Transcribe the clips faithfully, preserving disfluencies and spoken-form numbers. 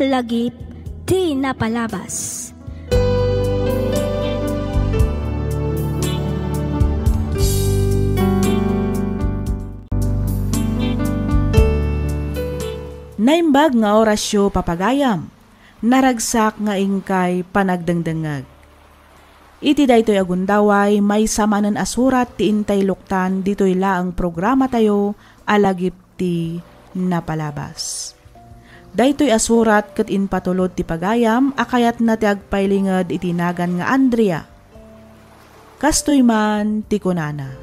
Lagip ti napalabas. Naimbag nga orasyo, papagayam. Naragsak nga inkay panagdengdengngeg. Iti daytoy a gundaway, maysa manen a surat ti intay luktan ditoy laeng programatayo a Lagip ti Napalabas. Daytoy a surat ket impatulod ti pagayam a kayatna ti agpailinged iti nagan nga Andrea. Kastoy man ti kunana,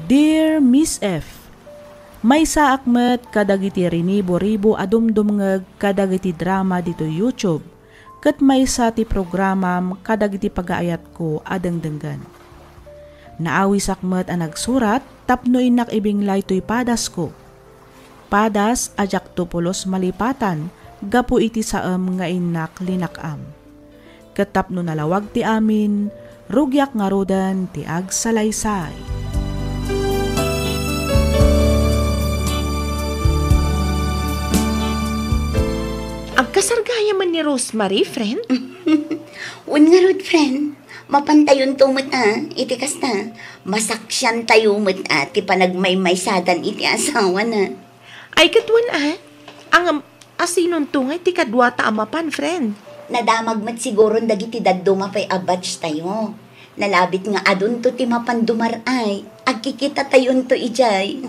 Dear Miss F, maysaak met kadagiti rinibo-ribo a dumdumngeg kadagiti drama ditoy YouTube, ket maysa ti programam kadagiti pagaayatko a dengdenggen. Naawisak met a nagsurat tapno innak ibinglay toy padasko. Padas a diakto pulos malipatan gapu iti saem nga innak linak-am. Ket tapno nalawag ti amin, rugiak ngaruden ti agsalaysay. Agkasar gayamen ni Rosemary, friend? Wen ngarud, friend. Mapantayonto met a, iti kasta, masaksiantayo met a ti panagmaymaysadan iti asawana. Ay, ket wen a, ngem, asinonto ngay ti kaduata a mapan, friend? Nadamag met siguron dagiti dadduma pay a batch tayo. Nalabit nga adunto ti mapan dumar-ay. Agkikitatayonto idiay.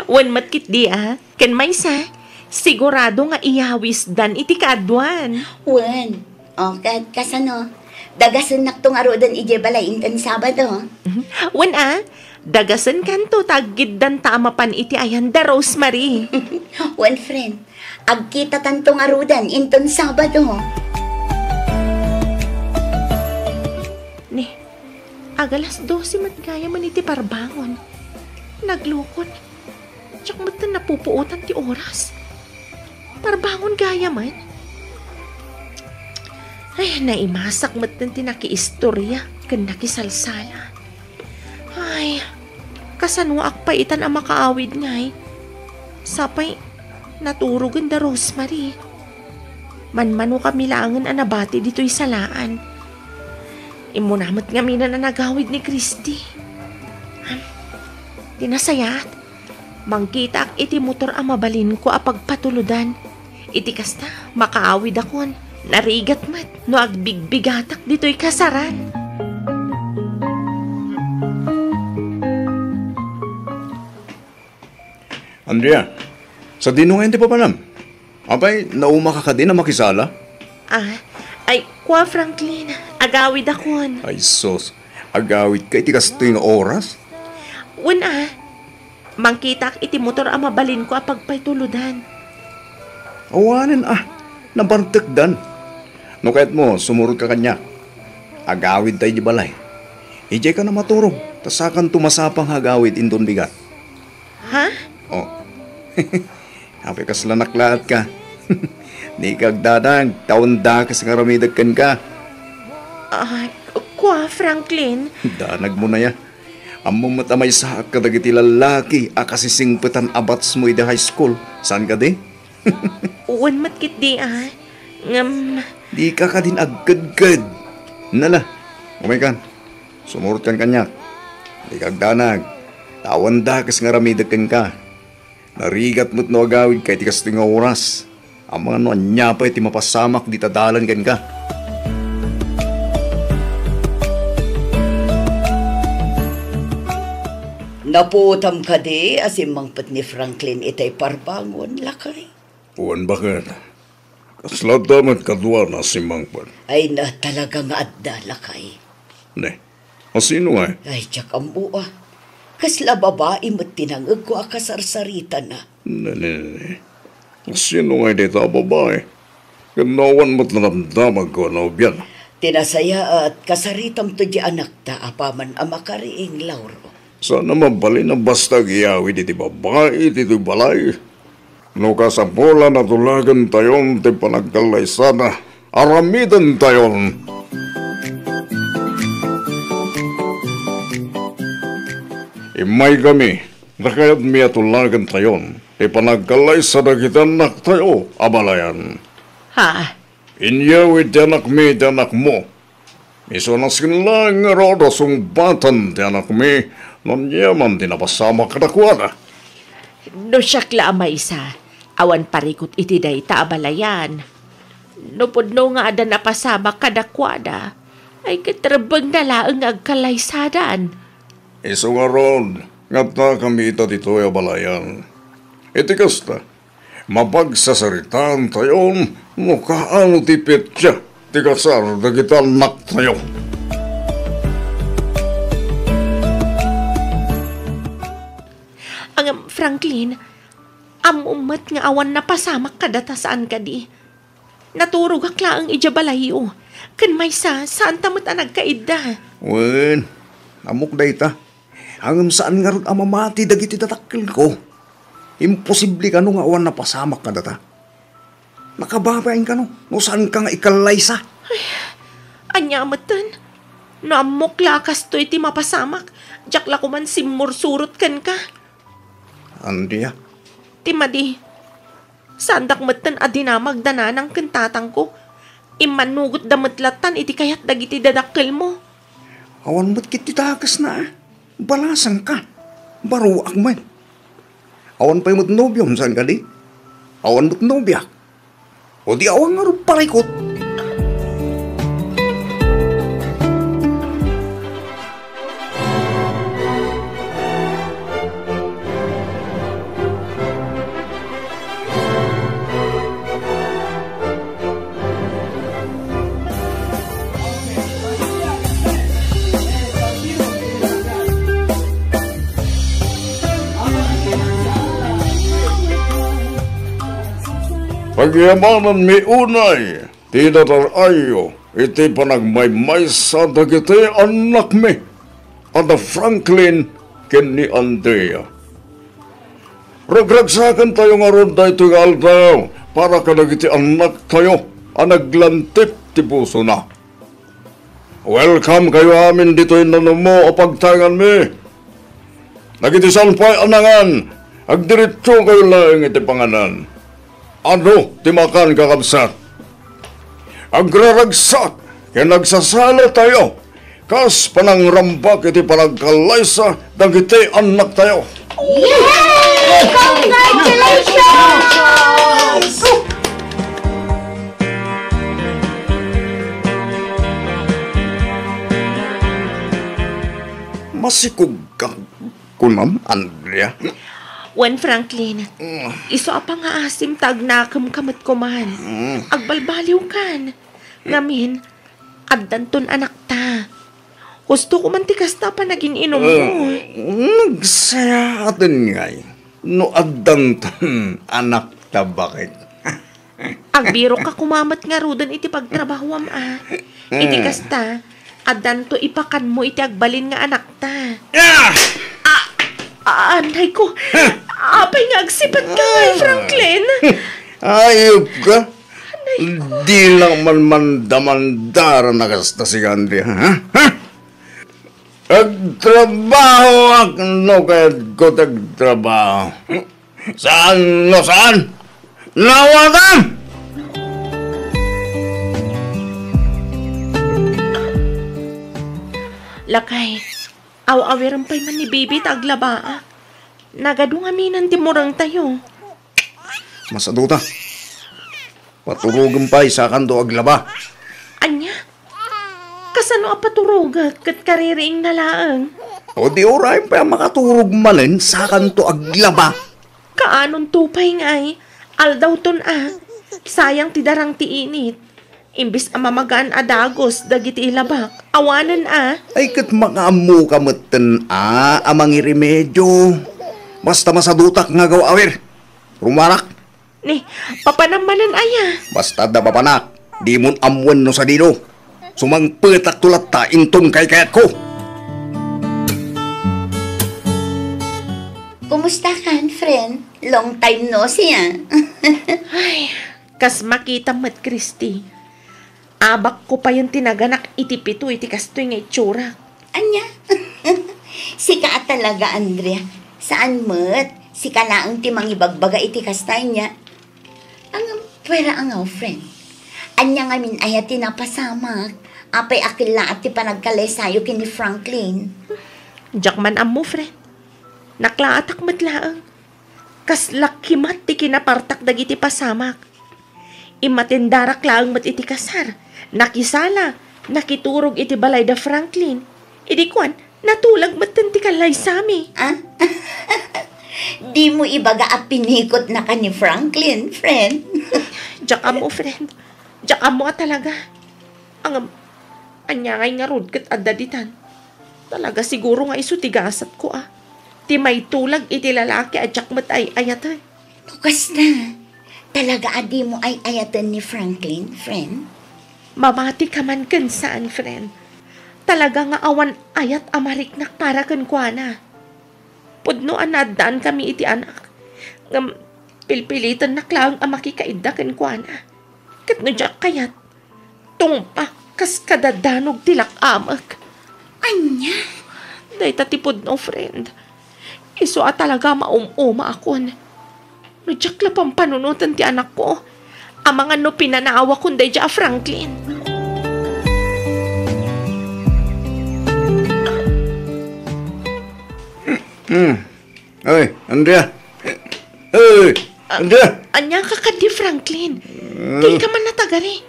Wen met ketdi a, ken maysa, sigurado nga iyawisdan iti kaaduan. Wen. O, ket kasano? Dagasennakto ngaruden idiay balay inton Sabado. Mhm. Wen a, dagasenkanto ta aggiddanta a mapan iti ayan da Rosemary. Wen, friend. Agkitatanto ngaruden inton Sabado. Ni, agalas dose met gayamen iti parbangon. Naglukon. Diak metten napupuotan ti oras. Parbangon gayamen. Ay, naimasak metten ti nakiistoria ken nakisalsala. Ay, kasanoak pay itan a makaawid ngay? Sapay, naturogen da Rosemary. Manmanokami laengen a nabati ditoy salaan. Immuna met ngaminen a nagawid ni Christy. Ti nasayaat, mangkitaak iti motor a mabalinko a pagpatuludan. Iti kasta, makaawidakon. Narigat met no agbigbigatak ditoy kasaran. Andrea, sadino ngayen ti papanam? Apay, naumaka kadin a makisala? Ah, ay, kua Franklin, agawidakon. Ay sus, agawidka iti kastoy nga oras? Wen a, mangkitaak iti motor a mabalinko a pagpatuludan. Awanen a, nabartekdan. No kayatmo, sumurotka kaniak. Agawidta idiay balay. Idiayka a maturog, ta sakanto masapa nga agawid inton bigat. Ha? Oh. Apay, kasla naklaatka. Dika agdanag, ta awan dakes nga aramidek kenka. Ah, kua, Franklin? Danagmon aya. Ammom met a maysaak kadagiti lallaki a kasisingpetan a batchmo idi high school. Saan kadi? Wen met ketdi a. Ngem, dika kadin agkedked. Nala, umaykan. Sumurotkan kaniak. Dika agdanag. Ta awan dakes nga aramidek kenka. Narigat met no agawidka iti kastoy nga oras. Amangan no ania pay ti mapasamak dita dalan kenka. Napuotam kadi a simmangpet ni Franklin itay parbangon, lakay? Wen, baket. Kasla adda met kaduana a simmangpet. Ay na, talaga nga adda, lakay. Ne, asino ngay? Ay, diak ammo a. Kasla babai met ti nangegko a kasarsaritana. Ne, ne, ne, ne. Asino ngay dayta a babai? Ken no awan met nadamdamagko a nobiana. Ti nasayaat, kasaritamto di anakta apaman a makariing, Lauro. Saan a mabalin a basta agyawid iti babai iti toy balay. No kasapulan a tulagentayon ti panagkallaysana, aramidentayon. Immaykami, ta kayatmi a tulagentayon. ti panagkallaysa dagiti annaktayo a balayan. Ha? Inyawid ti anakmi iti anakmo. Isu a nasken laeng ngarud a sungbatan ti anakmi no aniaman ti napasamak kadakuada. No siak la a maysa, awan parikut iti dayta a balayan. No pudno nga adda napasamak kadakuada, ay ket rebbengna laeng nga agkallaysadan. Isu ngarud nga adda kami ita ditoy a balayan. Iti kasta, mapagsasaritaantayon no kaano ti petsa ti kasar dagiti annaktayo. Ngem, Franklin, ammom met nga awan napasamak kadata, saan kadi? Naturogak laeng idiay balayyo. Ken maysa, saanta met a nagkaidda. Wen, ammok dayta. Ngem saan ngarud a mamati dagiti dadakkelko. Imposible kano nga awan napasamak kadata. Nakababain kano no saanka nga ikallaysa. Ay, ania metten? No ammok la a kastoy ti mapasamak, diak la koman simmursurot kenka. Andrea. Ti madi, saandak metten a dinamag da nanang ken tatangko. Immannugotda met lattan iti kayat dagiti dadakkelmo. Awan met ket ti dakesna, a. Balasangka. Baruak met. Awan pay met nobiom, saan kadi? Awan met nobiak. O di awan ngarud parikut. Pagyamananmi unay ti datar-ayyo iti panagmaymaysa dagiti annakmi a da Franklin ken ni Andrea. Ragragsakentayo ngarud daytoy nga aldaw para kadagiti annaktayo a naglantip ti pusona. Welcome kayo amin ditoy nanummo a pagtaenganmi. Dagiti saan pay a nangan, agdiretso kayo laeng iti panganan. Adu ti makan, kakabsat. Agraragsak ken agsasala tayo kas panangrambak iti panagkallaysa dagiti annaktayo. Yay! Congratulations! Masikog ka, kunam, Andrea? Wen, Franklin, mm, isu a pangaasim ta agnakemka met koman. Mm. Agbalbaliwkan. Ngamin, addanton anakta. Husto koman ti kasta a panagin-inummo. Eh, nagsayaaten ngay no addanton anakta, baket. Agbirokka koma met ngaruden iti pagtrabahoam, a. Iti kasta, addanto ipakanmo iti agbalin nga anakta. Ah! Ah, ah, anay ko. Apay nga agsipatka ngay, Franklin? Ayup ka. Anay ko. Di lang man mandamandara na kasta si Gandhi, ha? Ha? Agtrabaho ak no kayatko ti agtrabaho. Saan no saan? Nawatam! Lakay, aw-awiren pay man ni Bibi ta aglabaak. Nagadu ngaminen ti murengtayo. Masaduta. Paturogem pay, sakanto aglaba. Ania? Kasano a paturogek ket kaririingna laeng? O di uray pay a makaturog manen, sakanto aglaba. Kaanonto pay ngay? Aldawton a. Sayang ti darang ti init. Imbes a mamagaan a dagus dagiti ilabak, awanen a. Ay, ket makaammoka metten a, a mangiremedio. Basta masadutak nga agaw-awir. Rumarak. Ni, papanam manen aya? Basta adda papanak, dimon ammoen no sadino. Sumangpetakto latta inton kaykayatko. Kumusta kan, friend? Long time no see, ah. Ay, kas makitam met, Christy. Abakko payen ti naganak iti pito iti kastoy nga itsurak. Ania? Sika a talaga, Andrea. Saan met? Sika laeng ti mangibagbaga iti kasta, ania? Ngem, pwera a nga, friend. Ania ngamin aya ti napasamak? Apay a kellaat ti panagkallaysayo ken ni Franklin? Diak man ammo, friend. Naklaatak met laeng. Kasla kimat ti kinapartak dagiti pasamak. Immatendarak laeng met iti kasar. Nakisala, nakiturog iti balay da Franklin. Idi kuan, natulag metten ti kallaysami. Ah? Dimo ibaga a pinikotnaka ni Franklin, friend? Diak ammo, friend. Diak ammo a talaga. Ngem, ania ngay ngarud ket adda ditan? Talaga siguro nga isu ti gasatko a ti maitulag iti lalaki a diak met ay-ayaten. No kasta, talaga a dimo ay-ayaten ni Franklin, friend? Mamati ka man ken saan, friend. Talaga nga awan ayat a mariknak para kenkuana. Pudno a naaddaankami iti anak, ngem pilpilitennak laeng a makikaidda kenkuana. Ket no diak kayat, tungpak kas kadadanog ti lak-amek. Ania? Dayta ti pudno, friend. Isu a talaga maum-umaakon. No diak la pampanunoten ti anakko, amangan no pinanaawakon daydiay a Franklin. Hmm. Oy, Andrea. Oy, Andrea. Ania ka kadi, Franklin? Hmm. Dika man natagari.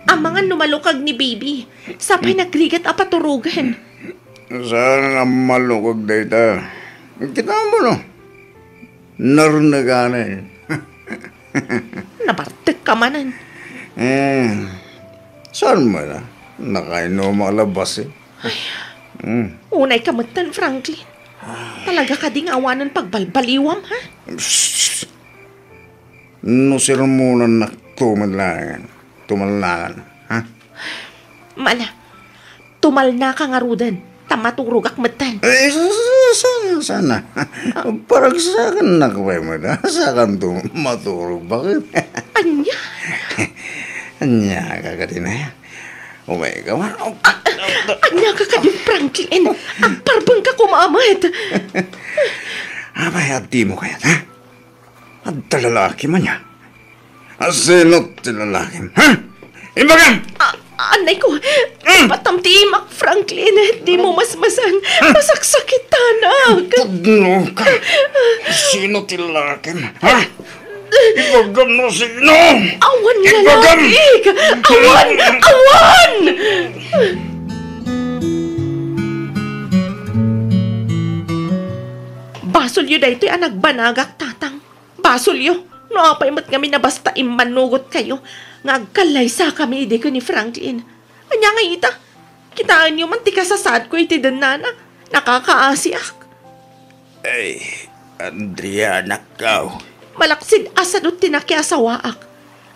Amangan no malukag ni Baby. Sapay nagrigat a paturogen. Saan a malukag dayta? Kita mo, no? Narneganen. Nabartek ka manen. Eh, saan man, ah? Nakainom a labas, eh. Ay, hmm. Unay ka metten, Franklin. Talaga kadi nga awanen pagbalbaliwam, ha? Psst! No sermonannakto met laeng, tumalnakan, ha? Mana, tumalnaka ngaruden, ta maturogak metten. Eh, sa-, sa-, sa-, sana. Paragsakannak pay met, ha? Sakanto maturog, bakit? Ania? Ania ka kadin, eh? Umay ka man. Ania ka kadi, Franklin? Agparbeng ka koma met. Apay, adda mo kayat, ha? Adda lalaki man ya. Asino ti lalakim, ha? Ibagam! A-, anay ko, hmm. Ipatam ti imak, Franklin. Di mo masmasan. Hmm. Masaksakitanak. Pudno ka. Sino ti lalakim, ha? Ibagam no sino! Awan lalaki! Awan! Awan! Basolyo daytoy a nagbanagak, Tatang. Basolyo, no apay met ngamin a basta immannugotkayo nga agkallaysakami idi ken ni Franklin. Ania ngay ita? Kitaenyo man ti kasasaadko iti dennana. Nakakaasiak. Ay, Andrea, anakko. Malaksid a sadut ti nakiasawaak.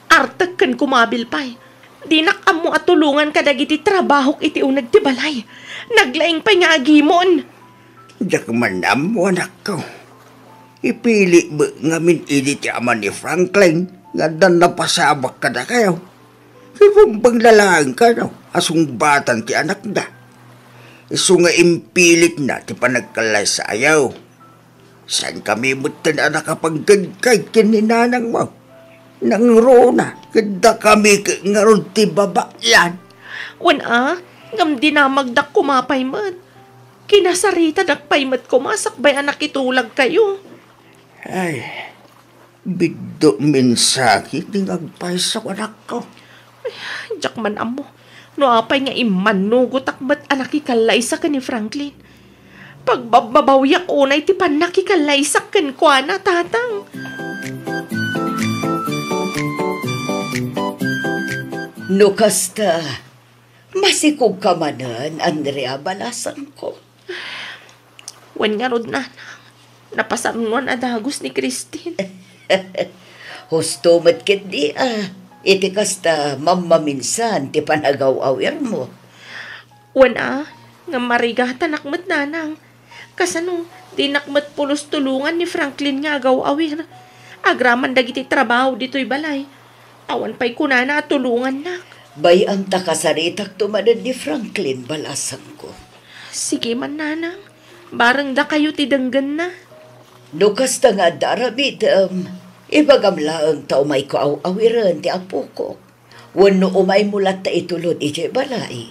Artek ken kumabil pay. Dinak ammo a tulongan kadagiti trabahok iti uneg ti balay. Naglaing pay nga agimon. Diak man ammo, anakko. Ipili met ngamin idi ti ama ni Franklin nga adda napasamak kadakayo. Ibumbeng laeng kano a sungbatan ti anakda. Isu nga impilitna ti panagkallaysayo. Saankami metten a nakapagkadkay ken ni nanangmo. Nangruna, ket dakami ket ngarud ti babayan. Wen a, ngem dinamagdak koma pay met. Kinasaritadak pay met koma sakbay a nakitulagkayo. Ay, biddo mensahek ti agpayso, anakko. Ay, diak man ammo no apay nga immannugotak met a nakikallaysa ken ni Franklin. Pagbabbabawiak unay ti pannakikallaysak kenkuana, Tatang. No kasta, masikogka manen, Andrea, balasangko. Wen ngarud, Nanang, napasamnoan a dagus ni Christine. Husto met ketdi a, iti kasta, mammaminsan ti panagaw-awirmo. Wen a, ngem marigatanak met, Nanang. Kasano, dinak met pulos tulongan ni Franklin nga agaw-awir. Agraman dagiti trabaho ditoy balay. Awan pay kunana a tulongannak. Bay-am ta kasaritakto manen ni Franklin, balasangko. Sige man, Nanang. Bareng dakayo ti denggenna. No kasta nga adda aramidem, ibagam laeng ta umayko aw-awiren ti apokok. Wenno umaymo latta itulod idiay balay.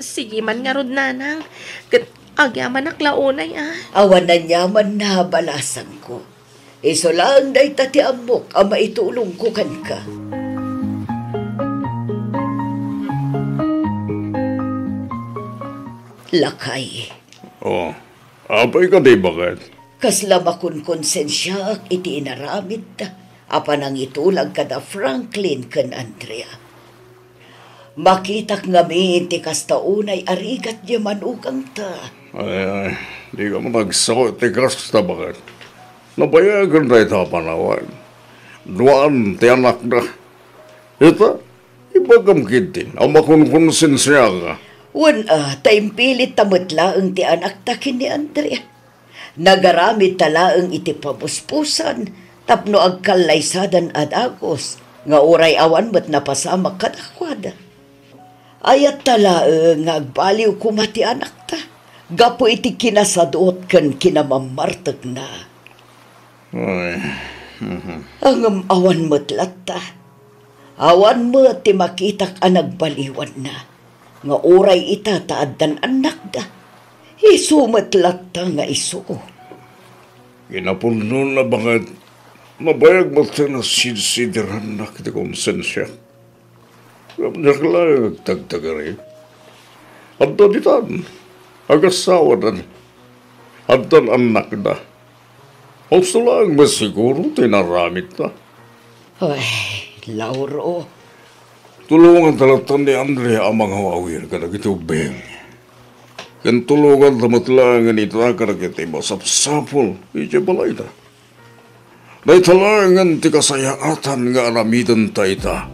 Sige man ngarud, nanang. Ket agyamanak la unay, a. Awan aniamanna, balasangko. Isu laeng dayta ti ammok a maitulongko kenka. Lakay. Oh, apay kadi, baket? Kasla makonkonsensiaak iti inaramidta a panangitulag kada Franklin ken Andrea. Makitak ngamin ti kasta unay a rigat diay manugangta. Ay, ay, dika man agsao iti kasta, baket. Nabayagen dayta a panawen. Duaan ti anakda. Ita, ibagam ketdin a makonkonsensiaka. Wen, a, ta impilitta met laeng ti anakta ken ni Andrea. Nagaramidta laeng iti pabusbusan tapno agkallaysadan a dagus nga uray awan met napasamak kadakuada. Ayatta laeng nga agbaliw koma ti anakta gapu iti kinasadut ken kinamammartekna. Ay, mhm. Ngem awan met latta. Awan met ti makitak a nagbaliwanna, nga uray ita ta addan annakda. Isu met latta nga isu. Kinapudnona, baket, nabayag met ti nasidsidirannak iti konsensiak. Ngem diak laeng agtagtagari. Adda ditan, agasawadan, addan annakda. Husto laeng met siguro ti inaramidta. Ay, Lauro. Tulonganta latta ni Andrea a mangaw-awir kadagiti ubbing. Ken tulonganta met laengen ita kadagiti masapsapul idiay balayda. Dayta laengen ti kasayaatan nga aramidenta ita.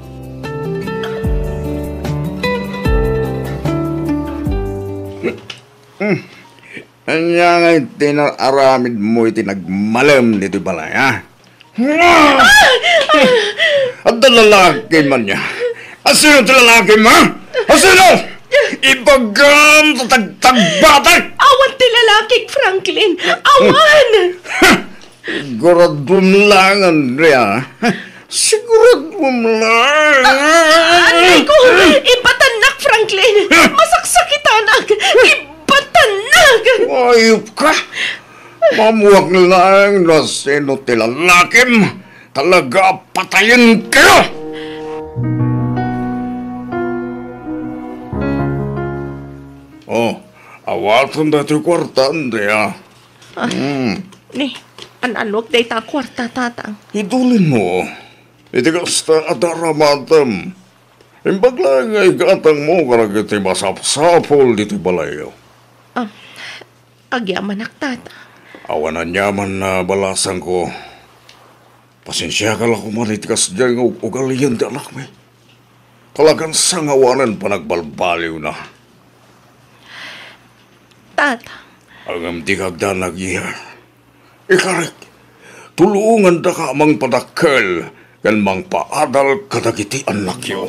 Hmm. Ania ngay ti naaramidmo iti nagmalem ditoy balay, ha? Adda lalaki man ya. Asino ti lalaki mo? Asino? Ibagam ta tagtagbatek! Awan ti lalakik, Franklin. Awan! Siguraduem lang, Andrea. Siguraduem lang. Aray ko! Ibatannak, Franklin! Masaksakitanak! Ibatannak! Ayup ka! Mamuak lang no sino ti lalakim. Talaga, patayen kayo! Oh, awaten datoy kuarta, Andrea. Ah, hmm. Ni, an-anok dayta a kuarta, Tatang? Idulin mo. Iti kasta a daramatem. Imbag laeng nga igatang mo kadagiti masapsapul ditoy balayyo. Ah, agyamanak, Tata. Awan aniaman a balasangko. Pasensiaka la koma iti kasdiay nga ug-ugalian ti anakmi. Talagan sangawanen panagbalbaliwna. Tata. Ngem dika agdanag, iha. Ikarik, tulongandaka a mangpadakkel ken mangpaadal kadagiti annakyo.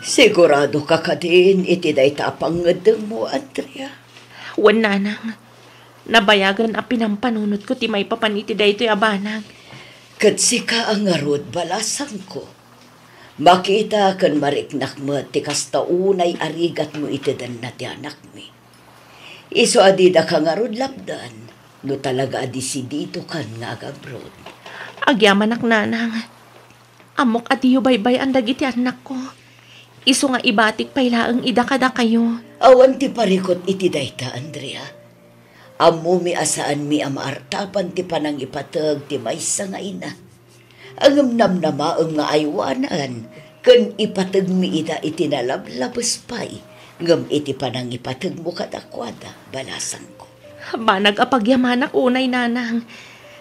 Siguradoka kadin iti dayta a pangngeddengmo, Andrea? Wen, Nanang. Nabayagen a pinampanunotko ti maipapan iti daytoy a banag. Ket sika a ngarud, balasangko. Makita ken mariknak met ti kasta unay a rigatmo iti denna ti anakmi. Isu a didaka ngarud lapdan no talaga a desididokan nga agabroad. Agyamanak, Nanang. Ammok a diyo baybay-an dagiti annakko. Isu nga ibatik pay laeng ida kadakayo. Awan ti parikut iti dayta, Andrea. Ammomi a saanmi a maartapan ti panangipateg ti maysa nga ina. Ngem namnamaem nga aywanan ken ipategmi ida iti nalablabes pay ngem iti panangipategmo kadakuada, balasangko. Banag a pagyamanak unay, Nanang.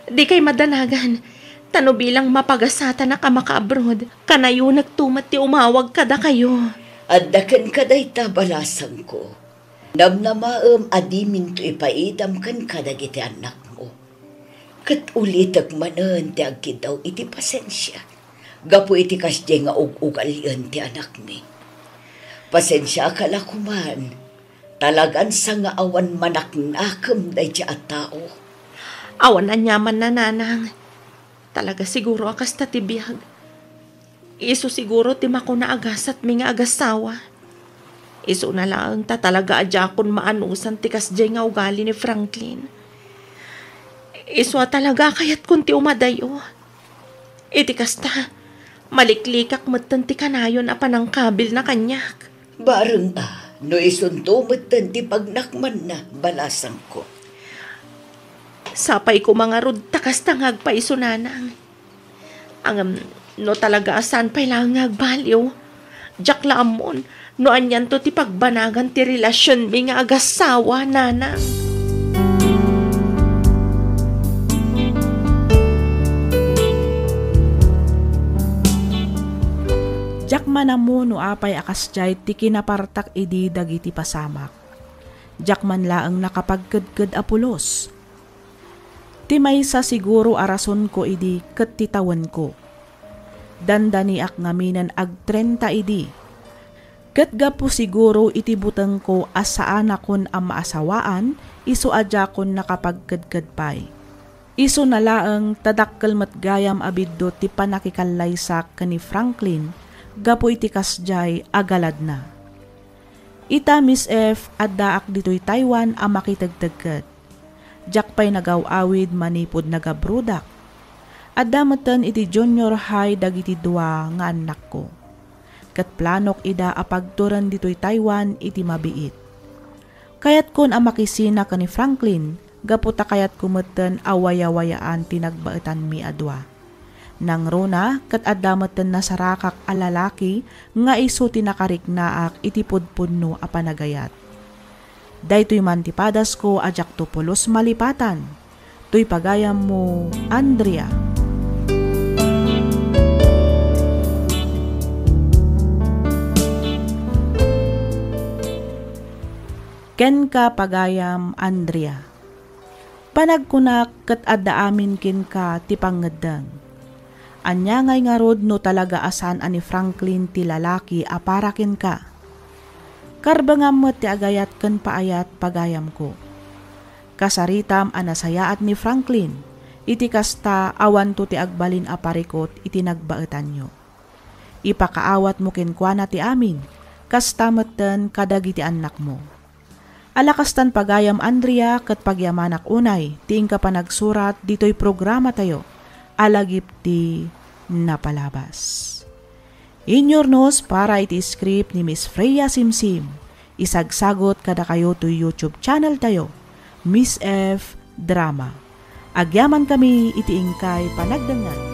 Dikay madanagan, ta no bilang mapagasatanak a makaabroad, kanayonak to met ti umawag kadakayo. Adda kenka dayta, balasangko. Namnamaem a diminto ipaidam kenka dagiti annakmo. Ket ulitek manen ti agkiddaw iti pasensia gapu iti kasdiay nga ug-ugalien ti anakmi. Pasensiaka la koman. Talagan sa nga awan manaknakem daydi a tao. Awan aniamanna, nanang. Talaga siguro a kasta ti biag. Isu siguro ti makuna a gasatmi nga agasawa. Isuna laeng ta talaga a diakon maanusan ti kasdiay nga ugali ni Franklin. Isu a talaga a kayatkon ti umadayo. Iti kasta, maliklikak metten ti kanayon a panangkabilna kaniak. Bareng a, no isunto metten ti pagnakmanna, balasangko. Sapay koma ngarud ta kasta nga agpayso, nanang. Ngem, no talaga a saan pay laeng nga agbaliw, diak la ammon no anianto ti pagbanagan ti relasionmi nga agasawa, nanang. Diak man ammo no apay a kasdiay ti kinapartak idi dagiti pasamak. Diak man laeng nakapagkedked a pulos. Ti maysa siguro a rasonko idi ket ti tawenko. Dandaniak ngaminen agtrenta idi. Ket gapu siguro iti butengko a saanakon a maasawaan, isu a diakon nakapagkedked pay. Isuna laeng ta dakkel met gayam a biddut ti pannakikallaysak ken ni Franklin gapu iti kasdiay a galadna. Ita, Miss F, addaak ditoy Taiwan a makitegtegket. Diak pay nagaw-awid manipud nagabrodak. Adda metten iti junior high dagiti dua nga annakko. Ket planok ida a pagturen ditoy Taiwan iti mabiit. Kayatkon a makisina ken ni Franklin gapu ta kayatko metten a wayawayaan ti nagbaetanmi a dua. Nangruna ket adda metten nasarakak a lalaki nga isu ti nakariknaak iti pudpudno a panagayat. Daytoy man ti padasko a diakto pulos malipatan. Toy pagayammo, Andrea. Kenka, pagayam, Andrea. Panagkunak ket adda amin kenka ti pangngeddeng. Ania ngay ngarud no talaga a saan a ni Franklin ti lalaki a para kenka? Karbengam met ti agayat ken paayat, pagayamko. Kasaritam a nasayaat ni Franklin, iti kasta, awanto ti agbalin a parikut iti nagbaetanyo. Ipakaawatmo kenkuana ti amin, kasta metten kadagiti annakmo. Ala kastan, pagayam Andrea, ket pagyamanak unay ti inka panagsurat ditoy programatayo a Lagip ti Napalabas. Inyurnos para iti script ni Miss Freya Simsim, isagsagut kadakayo toy YouTube channel tayo, Miss F Drama. Agyamankami iti inkay panagdengngeg.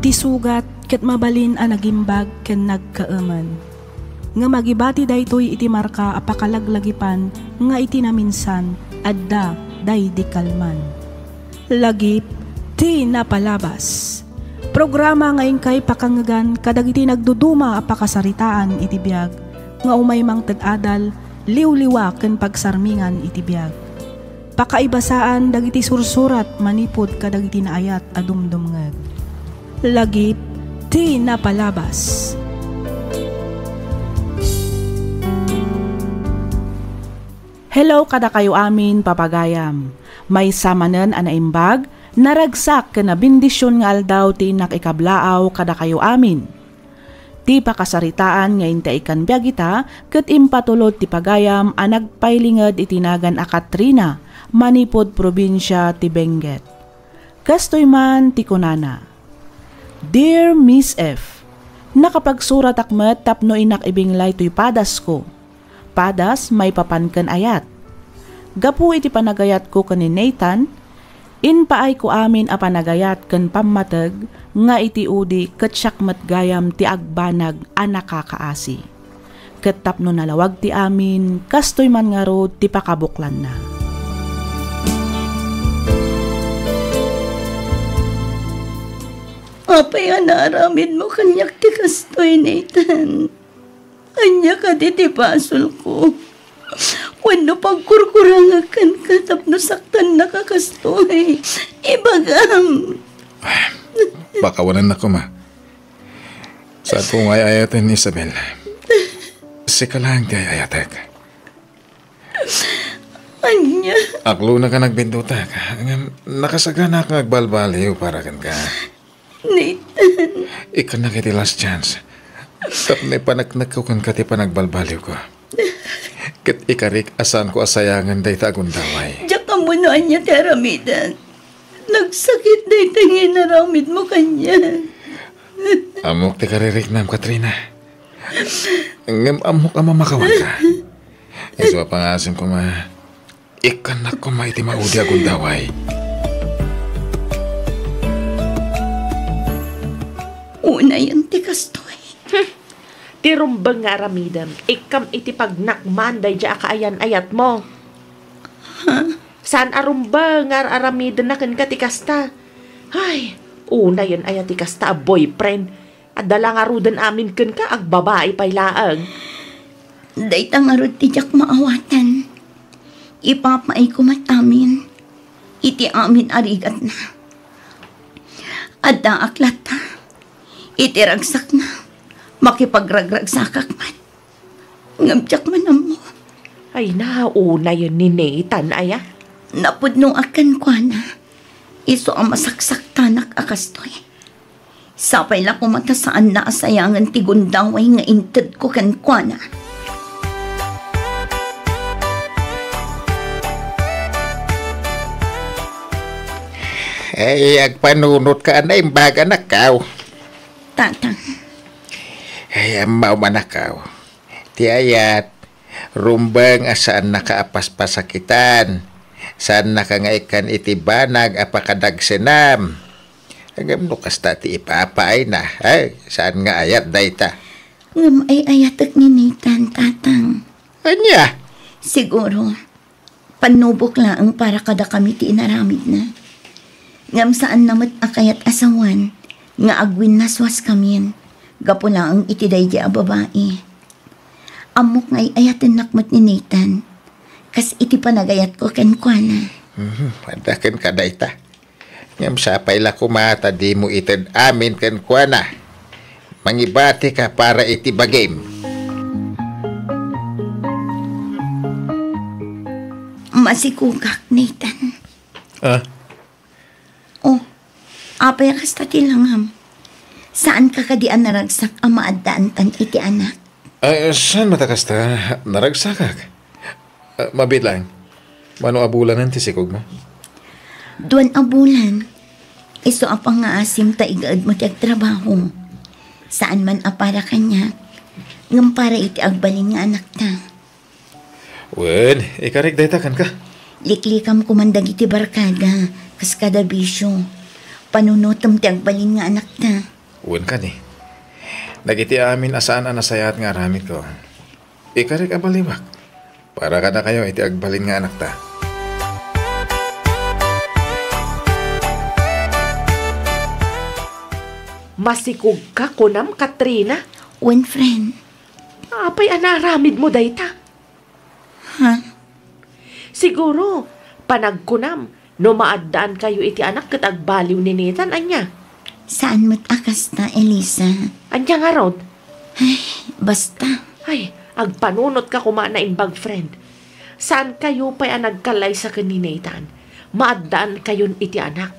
Ti sugat ket mabalin a nagimbag ken nagkaemen. Ngem agibati daytoy iti marka a pakalaglagipan nga iti naminsan, adda daydi kalman. Lagip ti Napalabas. Programa nga inkay pakangngegan kadagiti nagduduma a pakasaritaan iti biag nga umay mangted adal, liwliwa ken pagsarmingan iti biag. Pakaibasaan dagiti sursurat manipud kadagiti naayat a dumdumngeg. Lagip ti Napalabas. Hello kadakayo amin, papagayam. Maysa manen a naimbag, naragsak ken nabendision nga aldaw ti innak ikablaaw kadakayo amin. Ti pakasaritaan nga intay ikkan biag ita ket impatulod ti pagayam a nagpailinged iti nagan a Katrina, manipud probinsia ti Benguet. Kastoy man ti kunana, "Dear Miss F, nakapagsuratak met tapno innak ibinglay toy padasko. Padas maipapan ken ayat. Gapu iti panagayatko ken ni Nathan, Impaayko amin a panagayat ken pammateg nga iti udi ket siak met gayam ti agbanag a nakakaasi. Ket tapno nalawag ti amin, kastoy man ngarud ti pakabuklanna. Apay a naaramidmo kaniak ti kastoy, Nathan? Ania kadi ti basolko? Wenno pagkurkurangak kenka tapno saktannaka kastoy? Ibagam. Pakawanennak koma. Saanko nga ay-ayaten, Isabel. Sika laeng ti ay-ayatek. Ania? Aklonaka nga agbindutak, ngem nakasaganaak nga agbalbaliw para kenka. Nathan. Ikkannak iti last chance. Tapno ipaneknekko kenka ti panagbalbaliwko. Ket ikarik a saanko a sayangen dayta a gundaway. Diak ammo no ania ti aramidek. Nagsakit dayta nga inaramidmo kaniak. Ammok ti kaririknam, Katrina. Ngem ammok a mamakawanka. Isu a pangaasim koma, ikkannak koma iti maudi a gundaway. Unayen ti kastoy. Hmm. Ti rumbeng nga aramidem, ikkam iti pagnakman daydiay a kaayan-ayatmo. Ha? Saan a rumbeng nga ar-aramidenna kenka ti kasta. Ay, unayen aya ti kasta a boyfriend. Adda la ngaruden amin kenka, agbabai pay laeng. Dayta ngarud ti diak maawatan. Ipapaayko met amin iti amin a rigatna. Addaak latta iti ragsakna, makipagragragsakak met. Ngem diak man ammo. Ay, naunayen ni Nathan aya? Napudnoak kenkuana. Isu a masaksaktanak a kastoy. Sapay la koma ta saanna a sayangen ti gundaway nga intedko kenkuana. Ay, agpanunotka a naimbag, anakko. Tatang. Ay, ammo man, anakko. Ti ayat, rumbeng a saannaka a paspasakitan. Saannaka nga ikkan iti banag a pakadagsenam. Ngem no kasta ti ipapaayna, ay, saan nga ayat dayta? Ngem ay-ayatek ni Nathan, Tatang. Ania? Siguro, pannubok laeng para kadakami ti inaramidna. Ngem saanna met a kayat a sawen nga agwinnaswaskamin gapu laeng iti daydiay a babai. Ammok nga ay-ayatennak met ni Nathan, kas iti panagayatko kenkuana. Mhm, adda kenka dayta. Ngem sapay la koma ta dimo ited amin kenkuana. Mangibatika para iti bagim. Masikogak, Nathan. Ah? Oh, apay a kasta ti langam? Saanka kadi a naragsak a maaddaantan iti anak? Ay, saan met a kasta? Naragsakak. Ah, mabiit laeng. Mano a bulanen ti sikogmo? Duan a bulan. Isu a pangngaasim ta igaedmo ti agtrabaho. Saan man a para kaniak, ngem para iti agbalin nga anakta. Wen, ikarik dayta kenka. Liklikam koman dagiti barkada, kas kada bisio. Panunotem ti agbalin nga anakta. Wen kadi. Dagiti amin a saan a nasayaat nga aramidko, ikarik a baliwak para kadakayo iti agbalin nga anakta. Masikogka, kunam, Katrina? Wen, friend. Apay a naaramidmo dayta? Ha? Siguro, panagkunam, no maaddaankayo iti anak ket agbaliw ni Nathan, ania? Saan met a kasta, Elisa. Ania ngarud? Ay, basta. Ay, agpanunotka koma a naimbag, friend. Saankayo pay a nagkallaysa ken ni Nathan. Maaddaankayon iti anak.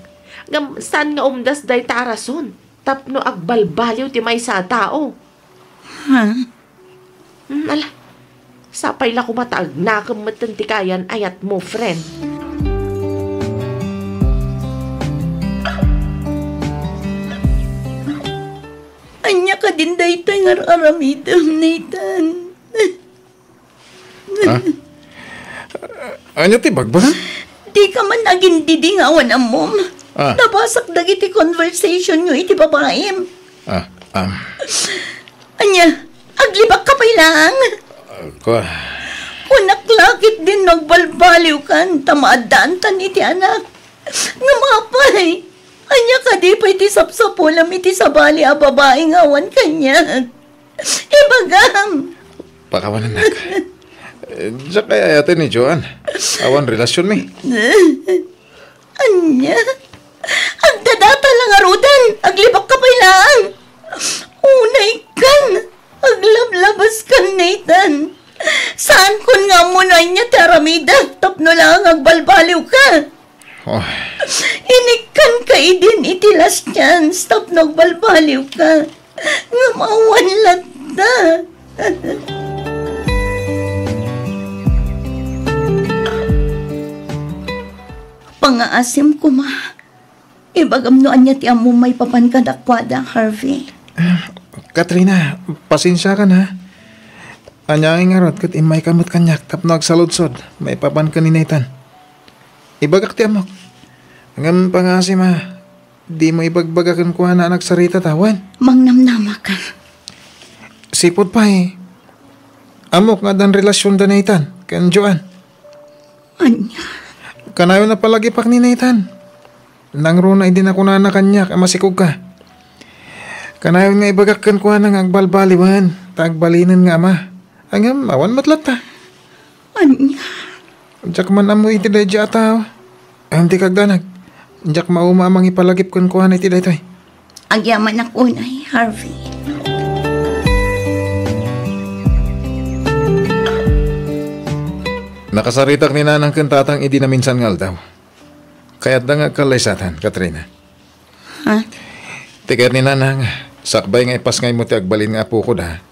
Ngem saan nga umdas dayta a rason tapno agbalbaliw ti maysa a tao? Ha? Hmm, ala. Sapay la koma ta agnakem metten ti kaayan-ayatmo, friend. Ania kadin daytoy nga ar-aramidem, Nathan? Ha? Ania ti bagbagam? Dika man agindidi nga awan ammom. Ah. Nabasak dagiti conversationyo iti babaim. Ah, um. Ania, aglibakka pay laeng? Ah, kua- Kunak la ketdin no agbalbaliwkan ta maaddaantan iti anak. Ngem apay, ania kadi pay ti sapsapulem iti sabali a babai nga awan kaniak? Ibagam! Pakawanennak. Diak ay-ayaten ni Joan. Awan relasionmi. Ania? Agdadata la ngaruden, aglibakka pay laeng. Unaykan, aglablabaskan, Nathan. Saankon nga ammo no ania ti aramidek tapno laeng agbalbaliwka. Oh. Inikkanka idin iti last chance tapno agbalbaliwka. Ngem awan latta. Pangaasim koma. Ibagam no ania ti ammom maipapan kadakuada, Harvey. Ah, Katrina, pasensiakan, ha? Ania ngay ngarud ket immayka met kaniak tapno agsaludsod maipapan ken ni Nathan. Ibagak ti ammok. Ngem pangaasim, ha? Dimo ibagbaga kenkuana a nagsarita ta, wen? Mangnamnamaka. Sipud pay, ammok nga addan relasion da Nathan ken Joan. Ania? Kanayon a palagipak ni Nathan. Nangruna idi nakunana kaniak a masikogka. Kanayon nga ibagak kenkuana nga agbalbaliwen ta agbalinen nga ama. Ngem awan met latta. Ania? Diak man ammo iti daydiay a tao. Awan ti kagdanag. Diak mauma a mangipalagip kenkuana iti daytoy. Agyamanak unay, Harvey. Nakasaritak ni Nanang ken Tatang idi naminsan nga aldaw. Kayatda nga agkallaysatan, Katrina. Ha? Ti kayat ni Nanang, sakbay nga ipasngaymo ti agbalin nga apokoda,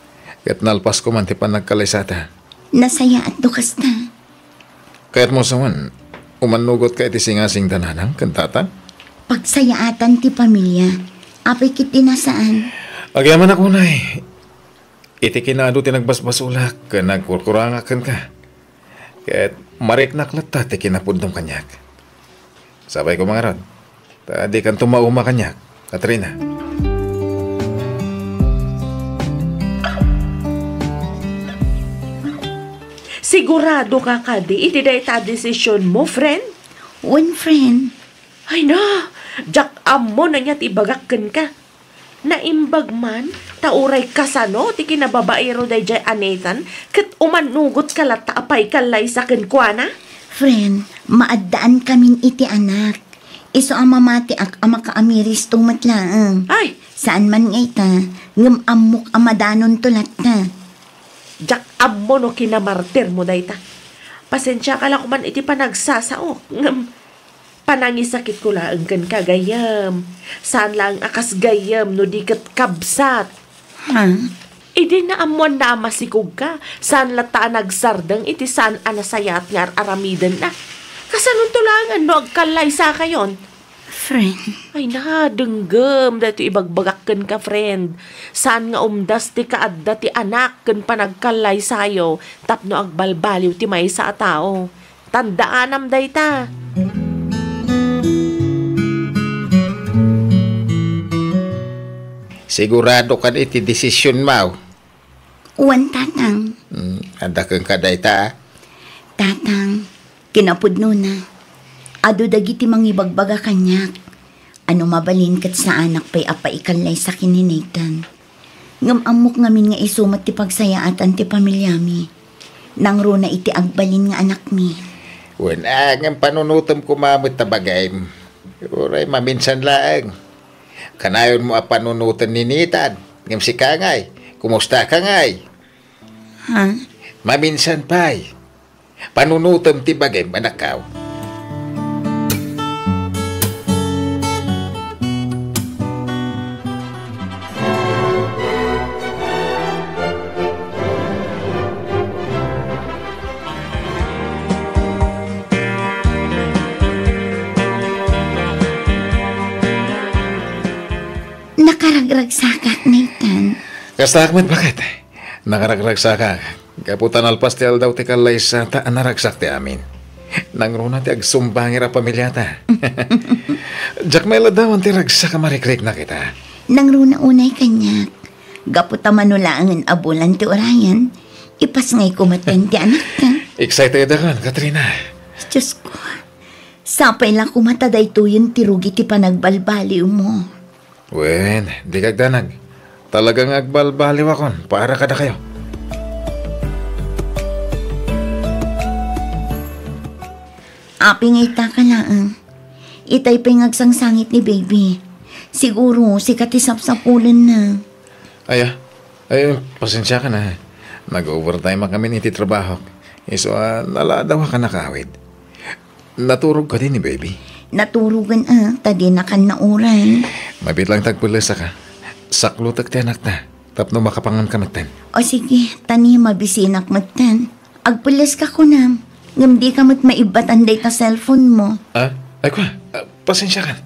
ket nalpasko man ti pannagkallaysata. Nasayaatto kasta. Kayatmo sawen, umannugotka iti singasing da Nanang ken Tatang? Pagsayaatan ti pamilia. Apay ket di nasaan. Agyamanak unay, iti kinaadu ti nagbasbasolak ken nagkurkurangak kenka. Ket mariknak latta ti kinapuddom kaniak. Sabayko mangarud, ta dikanto mauma kaniak, Katrina. Siguradoka kadi iti dayta a desisionmo, friend? Wen, friend. Ay na, diak ammo no ania ti ibagak kenka. Naimbag man, ta uray kasano ti kinababaero daydiay a Nathan, ket umannugotka latta a paikkallaysa kenkuana? Friend, maaddaan kamin iti anak. Isu a mamatiak a makaamiristo met laeng. Ay! Saan man nga ita, ngem ammok a madanonto latta. Diak ammo no kinamartirmo dayta. Pasensiaka la koman iti panagsasaok, ngem panangisakitko laeng kenka, gayyem. Saan laeng a kas gayyem no di ket kabsat. Ha? Idi naammoanna a masikogka, saan latta a nagsardeng iti saan a nasayaat nga ar-aramidenna. Kasanonto laengen no agkallaysakayon? Friend. Ay na, denggem daytoy ibagbagak kenka, friend. Saan nga umdas ti kaadda ti anak ken panagkallaysayo tapno agbalbaliw ti maysa a tao. Tandaanam dayta. Sigurado kadi iti desisionmo? Wen, Tatang. Hmm, adda kenka dayta, a? Tatang, kinapudnona, adu dagiti mangibagbaga kaniak. A no mabalin ket saanak pay a paikallaysa ken ni Nathan. Ngem ammok ngamin nga isu met ti pagsayaatan ti pamiliami. Nangruna iti agbalin nga anakmi. Wen, a, ngem panunotem koma met ta bagim. Uray maminsan laeng. Kanayonmo a panunoten ni Nathan. Ngem sika ngay, kumustaka ngay? Ha? Maminsan pay. Panunotem ti bagim, anakko. Nakaragragsakak, Nathan. Kastaak met, baket. Nakaragragsakak. Gapu ta nalpas ti aldaw ti kallaysata a naragsak ti amin. Nangruna ti agsumbangir a pamiliata. Diak met laddawan ti ragsak a marikriknak ita. Nangruna unay kaniak. Gapu ta mano laengen a bulan ti urayen, ipasngayko met ti anakta. Excited akon, Katrina. Diosko, sapay la koma ta daytoyen ti rugi ti panagbalbaliwmo. Wen, dika agdanag. Talaga nga agbalbaliwakon para kadakayo. Apay nga ita ka laeng. Itay pay nga agsangsangit ni baby. Siguro, sika ti sapsapulenna. Aya, ay, pasensiakan a. Nag-overtime a kami iti trabahok. Isu a, naladaw a kanakawid. Naturog kadi ni baby? Naturogen a, ta dinakan nauray. Mabiit lang ta agpellesaka. Saklutek ti anakta, tapno makapanganka metten. O sige, ta ni mabisinak metten. Agpelleska kunam, ngem dika met maibbatan dayta cellphone mo. Ah, ay kua, ah, pasensiakan.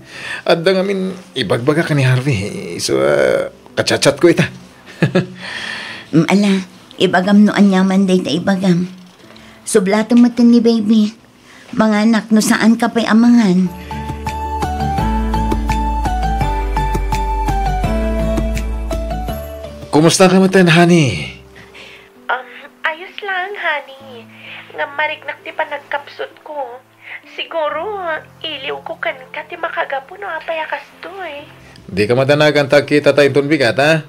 Adda ngamin ibagbagak ken ni Harvey, isu a, kachatchatko ita. Mm, ala, ibagam no aniaman dayta ibagam. Sublatem metten ni baby. Manganak no saanka pay a mangan. Kumusta ka metten, honey? Um, ayos lang, honey. Ngem mariknak ti panagkapsutko. Siguro, iliwko kenka ti makagapu no apay a kastoy. Dika madanagan ta agkitata inton bigat, ha?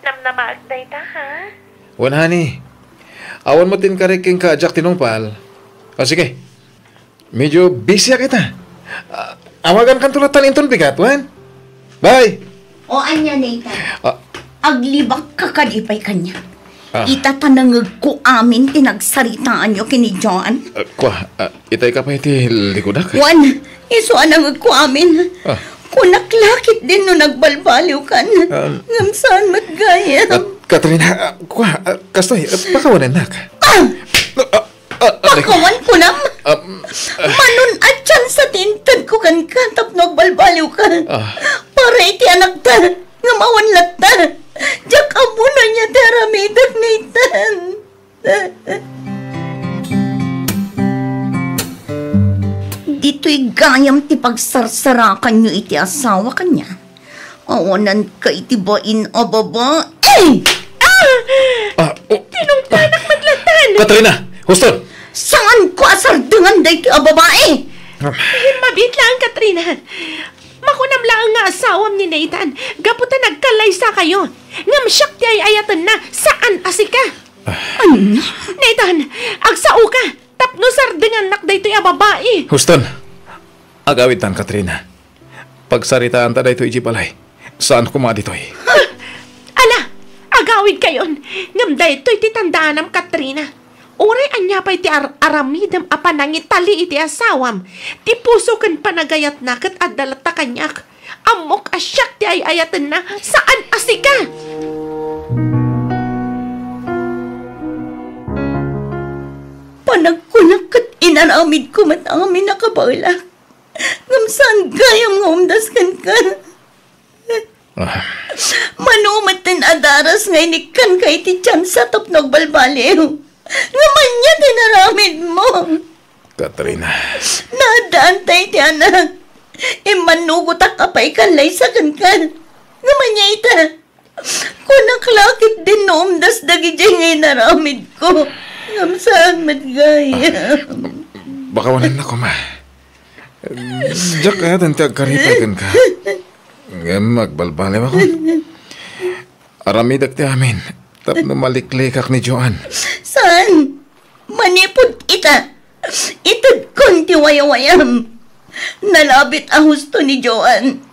Namnamaek dayta, ha? Wen, honey. Awan met ti inkarik kenka a diak tinungpal. O, sige. Medyo busyak ita. Ah, awagankanto latta inton bigat, wen? Bye! O, ania, Nathan? Ah. Aglibakka kadi pay kaniak? Ah. Ita ta nangngegko amin ti nagsaritaanyo ken ni Joan. Ah, kua, ah, itay ka pay ti likudak? Wen, isu a nangngegko amin. Ah. Kunak la ketdin no nagbalbaliwkan. Ah. Ngem saan met gayam. Ah, Katrina, ah, kua, ah, kastoy, ah, pakawanennak. Ah! Ah, ah, ah, Pakawan kunam. Ah, ah. Mano a tsansa ti intedko kenka tapno agbalbaliwka. Ah. Para iti anakta, ngem awan latta. Diak ammo no ania ti aramidek, Nathan. Ditoy gayam ti pagsarsarakanyo iti asawa kaniak. Awananka iti bain a babai. Ah! Ah, oh. Tinungpanak met latta. Katrina! Huston! Saanko a sardengan daytoy a babai! Ah. Immabiit laeng, Katrina. Makunam laeng nga asawam ni Nathan gapu ta nagkallaysakayo. Ngem siak ti ay-ayatenna, saan a sika. Ah. Ania? Nathan, agsaoka tapno sardengannak daytoy a babai. Huston, agawidtan, Katrina. Pagsaritaanta daytoy idiay balay. Saan koma ditoy. Ah! Ala, agawidkayon. Ngem daytoy ti tandaanam, Katrina. Uray ania pay ti ar-, aramidem a panangitali iti asawam, ti puso ken panagayatna ket adda latta kaniak. Ammok a siak ti ay-ayatenna, saan a sika. Panagkunak ket inaramidko met amin a kabaelak. Ngem saan gayam nga umdas kenka. Ah. Mano metten a daras nga inikkanka iti tiansa tapno agbalbaliw. Ngem ania ti inaramidmo? Katrina. Naaddaanta iti anak. Immannugotak a paikallaysa kenka. Ngem ania ita? Kunak la ketdin no umdas dagidiay nga inaramidko. Ngem saan met gayam. Pakawanennak koma. Diak kayat ti agkaripay kenka. Ngem agbalbaliwakon. Aramidek ti amin tapno maliklikak ni Joan. Saan? Manipud ita, itedkon ti wayawayam. Nalabit a husto ni Joan.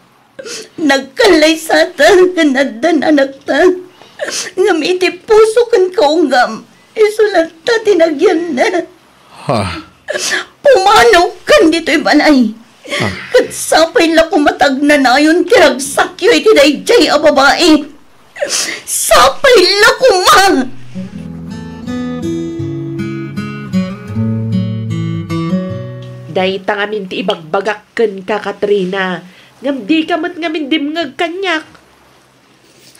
Nagkallaysata ken addan anakta. Ngem iti puso ken kaunggam, isu latta ti nagyanna. Ha? Pumanaw kan ditoy balay. Ah. Ket sapay la koma ta agnanayon ti ragsakyo iti daydiay a babai. Sapay la koma! Dayta ngamin ti ibagbagak kenka, Katrina, ngem dika met ngamin dimngeg kaniak.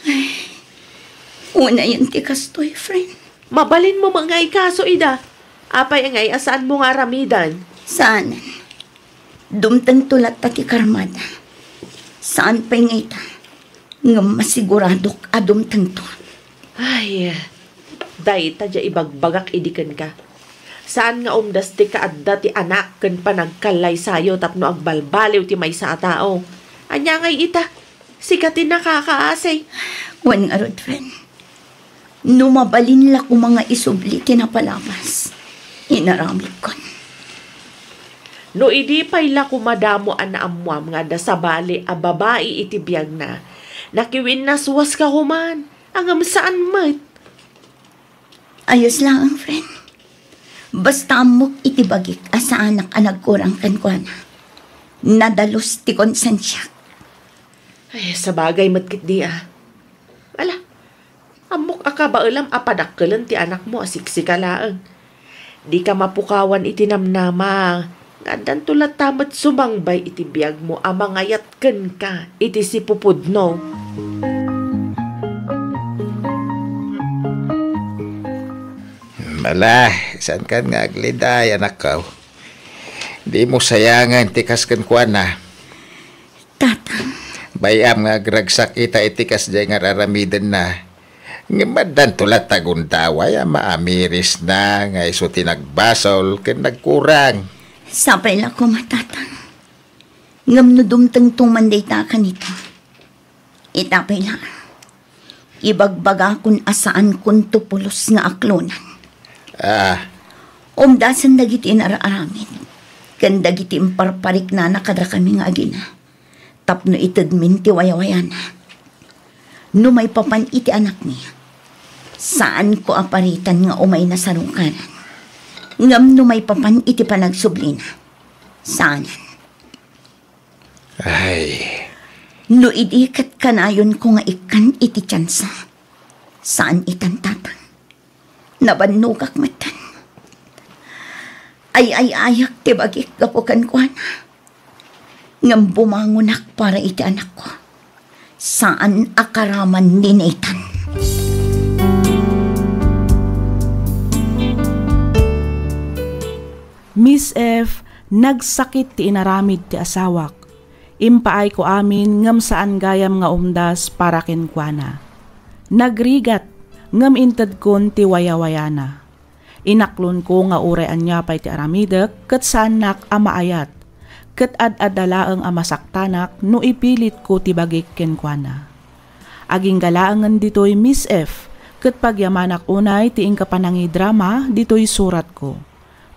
Ay, unayen ti kastoy, friend. Mabalinmo met nga ikaso ida. Apay ngay a saanmo nga aramiden? Saan. Dumtengto latta ti karmada. Saan pay ngay ta. Ngem masiguradok a dumtengto. Ay, dayta diay ibagbagak idi kenka. Saan nga umdas ti kaadda ti anak ken panagkallaysayo tapno agbalbaliw ti maysa a tao. Ania ngay ita? Sika ti nakakaasi. Wen ngarud, friend. No mabalin la koma nga isubli ti napalabas, inaramidkon. No idi pay la koma damo a naammoam nga adda sabali a babai iti biagna, nakiwinnaswaska koman, ngem saan met. Ayos laeng, friend. Basta ammok iti bagik a saanak a nagkurang kenkuana. Nadalus ti konsensiak. Ay, sabagay met ketdi a. Ala, ammok a kabaelam a padakkelen ti anakmo a siksika laeng. Dika mapukawan iti namnama nga addanto latta met sumangbay iti biagmo a mangayat kenka iti sipupudno. Ala, saankan nga agliday, anakko. Dimo sayangen ti kas kenkuana. Tatang. Bay-am nga agragsak ita iti kasdiay nga ar-aramidenna. Ngem addanto latta gundaway a maamirisna nga isu ti nagbasol ken nagkurang. Sapay la koma, Tatang. Ngem no dumtengto man dayta a kanito, ita pay la. Ibagbagakon a saankonto pulos nga aklonan. Ah. Umdasen dagiti inar-aramid ken dagiti imparpariknana kadakami nga agina tapno itedmin ti wayawayana. No maipapan iti anakmi, saanko a paritan nga umayna sarungkaran. Ngem no maipapan iti panagsublina, saanen. Ay. No idi ket kanayonko nga ikkan iti tiansa, saan itan, Tatang. Nabannogak metten. Ay-ay-ayak ti bagik gapu kenkuana. Ngem bumangonak para iti anakko. Saan a karaman ni Nathan. Miss F, nagsakit ti inaramid ti asawak. Impaayko amin ngem saan gayam nga umdas para kenkuana. Nagrigat ngem intedkon ti wayawayana. Inaklonko nga uray ania pay ti aramidek ket saannak a maayat, ket ad-adda laeng a masaktanak no ipilitko ti bagik kenkuana. Agingga laengen ditoy, Miss F, ket pagyamanak unay ti inka panangidrama ditoy suratko.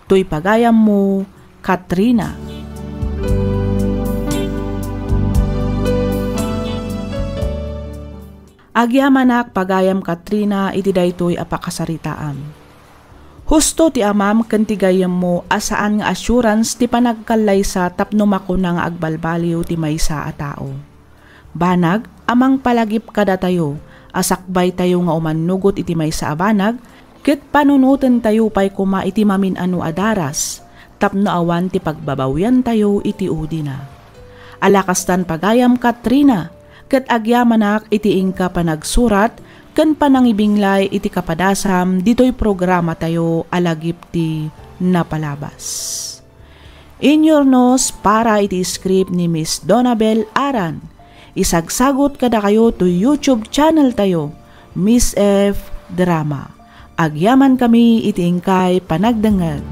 Toy pagayammo, Katrina. Agyamanak, pagayam Katrina, iti daytoy a pakasaritaam. Husto ti amam ken ti gayyemmo a saan nga assurance ti panagkallaysa tapno makuna nga agbalbaliw ti maysa a tao. Banag a mangpalagip kadatayo a sakbaytayo nga umannugot iti maysa a banag ket panunotentayo pay koma iti mamin-ano a daras tapno awan ti pagbabawiantayo iti udina. Ala kastan, pagayam Katrina, ket agyamanak iti inka panagsurat ken panangibinglay iti kapadasam ditoy programatayo a Lagip ti Napalabas. Inyurnos para iti script ni Miss Donabel Aran. Isagsagut kadakayo toy YouTube channel tayo, Miss F Drama. Agyamankami iti inkay panagdengngeg.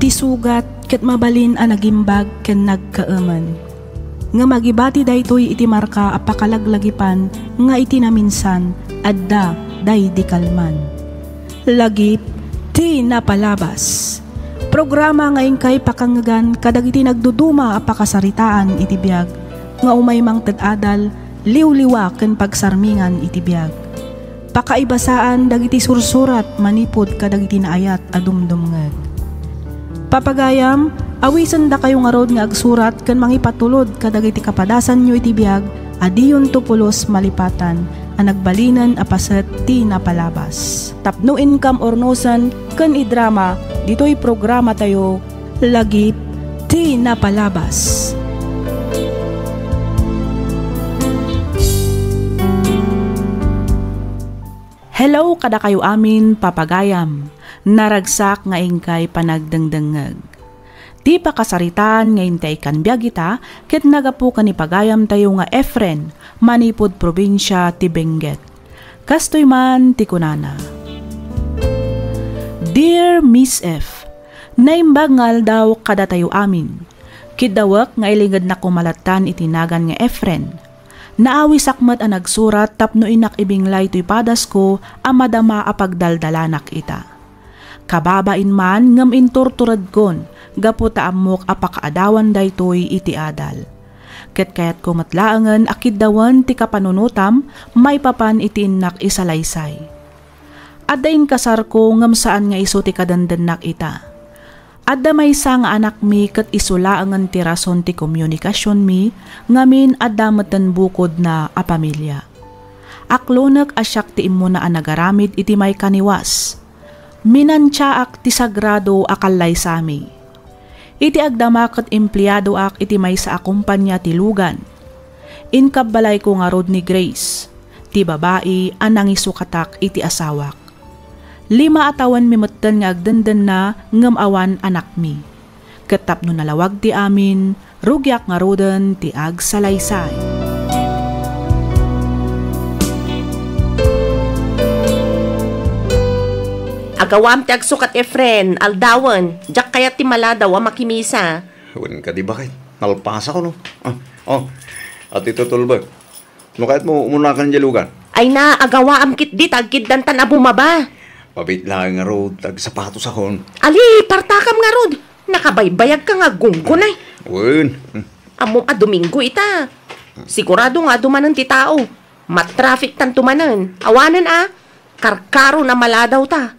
Ti sugat ket mabalin a nagimbag ken nagkaemen. Ngem agibati daytoy iti marka a pakalaglagipan nga iti naminsan adda daydi kalman. Lagip ti Napalabas. Programa nga inkay pakangngegan kadagiti nagduduma a pakasaritaan iti biag nga umay mangted adal, liwliwa ken pagsarmingan iti biag. Pakaibasaan dagiti sursurat manipud kadagiti naayat a dumdumngeg. Papagayam, awisendakayo ngarud nga agsurat ken mangipatulod kadagiti kapadasanyo iti biag a diyonto pulos malipatan a nagbalinen a paset ti napalabas. Tapno inkam urnosen ken idrama ditoy programatayo, Lagip ti Napalabas. Hello kadakayo amin, papagayam. Naragsak nga inkay panagdengdengngeg. Ti pakasaritaan nga intay kan biag ita ket nagapu ken ni pagayamtayo nga Efren, manipud probinsia ti Benguet. Kastoy man ti kunana, Dear Miss F, naimbag nga aldaw kadatayo amin. Kiddawek nga ilingednak koma lattan iti nagan nga Efren. Naawisak met a nagsurat tapno innak ibinglay toy padasko a madama a pagdaldalanak ita. Kababain man ngem inturturedkon gapu ta ammok a pakaadawan daytoy iti adal. Ket kayatko met laengen a kiddawen ti kapanunotam maipapan iti innak isalaysay. Adda inkasarko ngem saan nga isu ti kadendennak ita. Adda maysa nga anakmi ket isu laengen ti rason ti komunikasionmi ngamin adda metten bukodna a pamilia. Aklonek a siak ti immuna a nagaramid iti maikaniwas. Minantiaak ti sagrado a kallaysami. Iti agdama ket empleadoak iti maysa a kompania ti lugan. Inkabbalayko ngarud ni Grace, ti babai a nangisukatak iti asawak. Lima a tawenmi metten nga agdendenna ngem awan anakmi. Ket tapno nalawag ti amin, rugiak ngaruden ti agsalaysay. Agawam ti agsukat, Efren, aldawen, diak kayat ti maladaw a makimisa. Wen kadi, baket? Nalpasakon, no? Ah, oh, ati tutulbek. No kayatmo, umunakan diay lugan. Ay na, agawaam ketdi ta agkiddantan a bumaba. Mabit laeng ngarud, agsapatos akon. Ali, partakam ngarud. Nakabaybayag ka nga gunggunay. Wen. Ammom a Domingo ita. Sigurado nga adu manen ti tao. Matraffic tanto manen. Awanen a, karkaro na maladaw ta.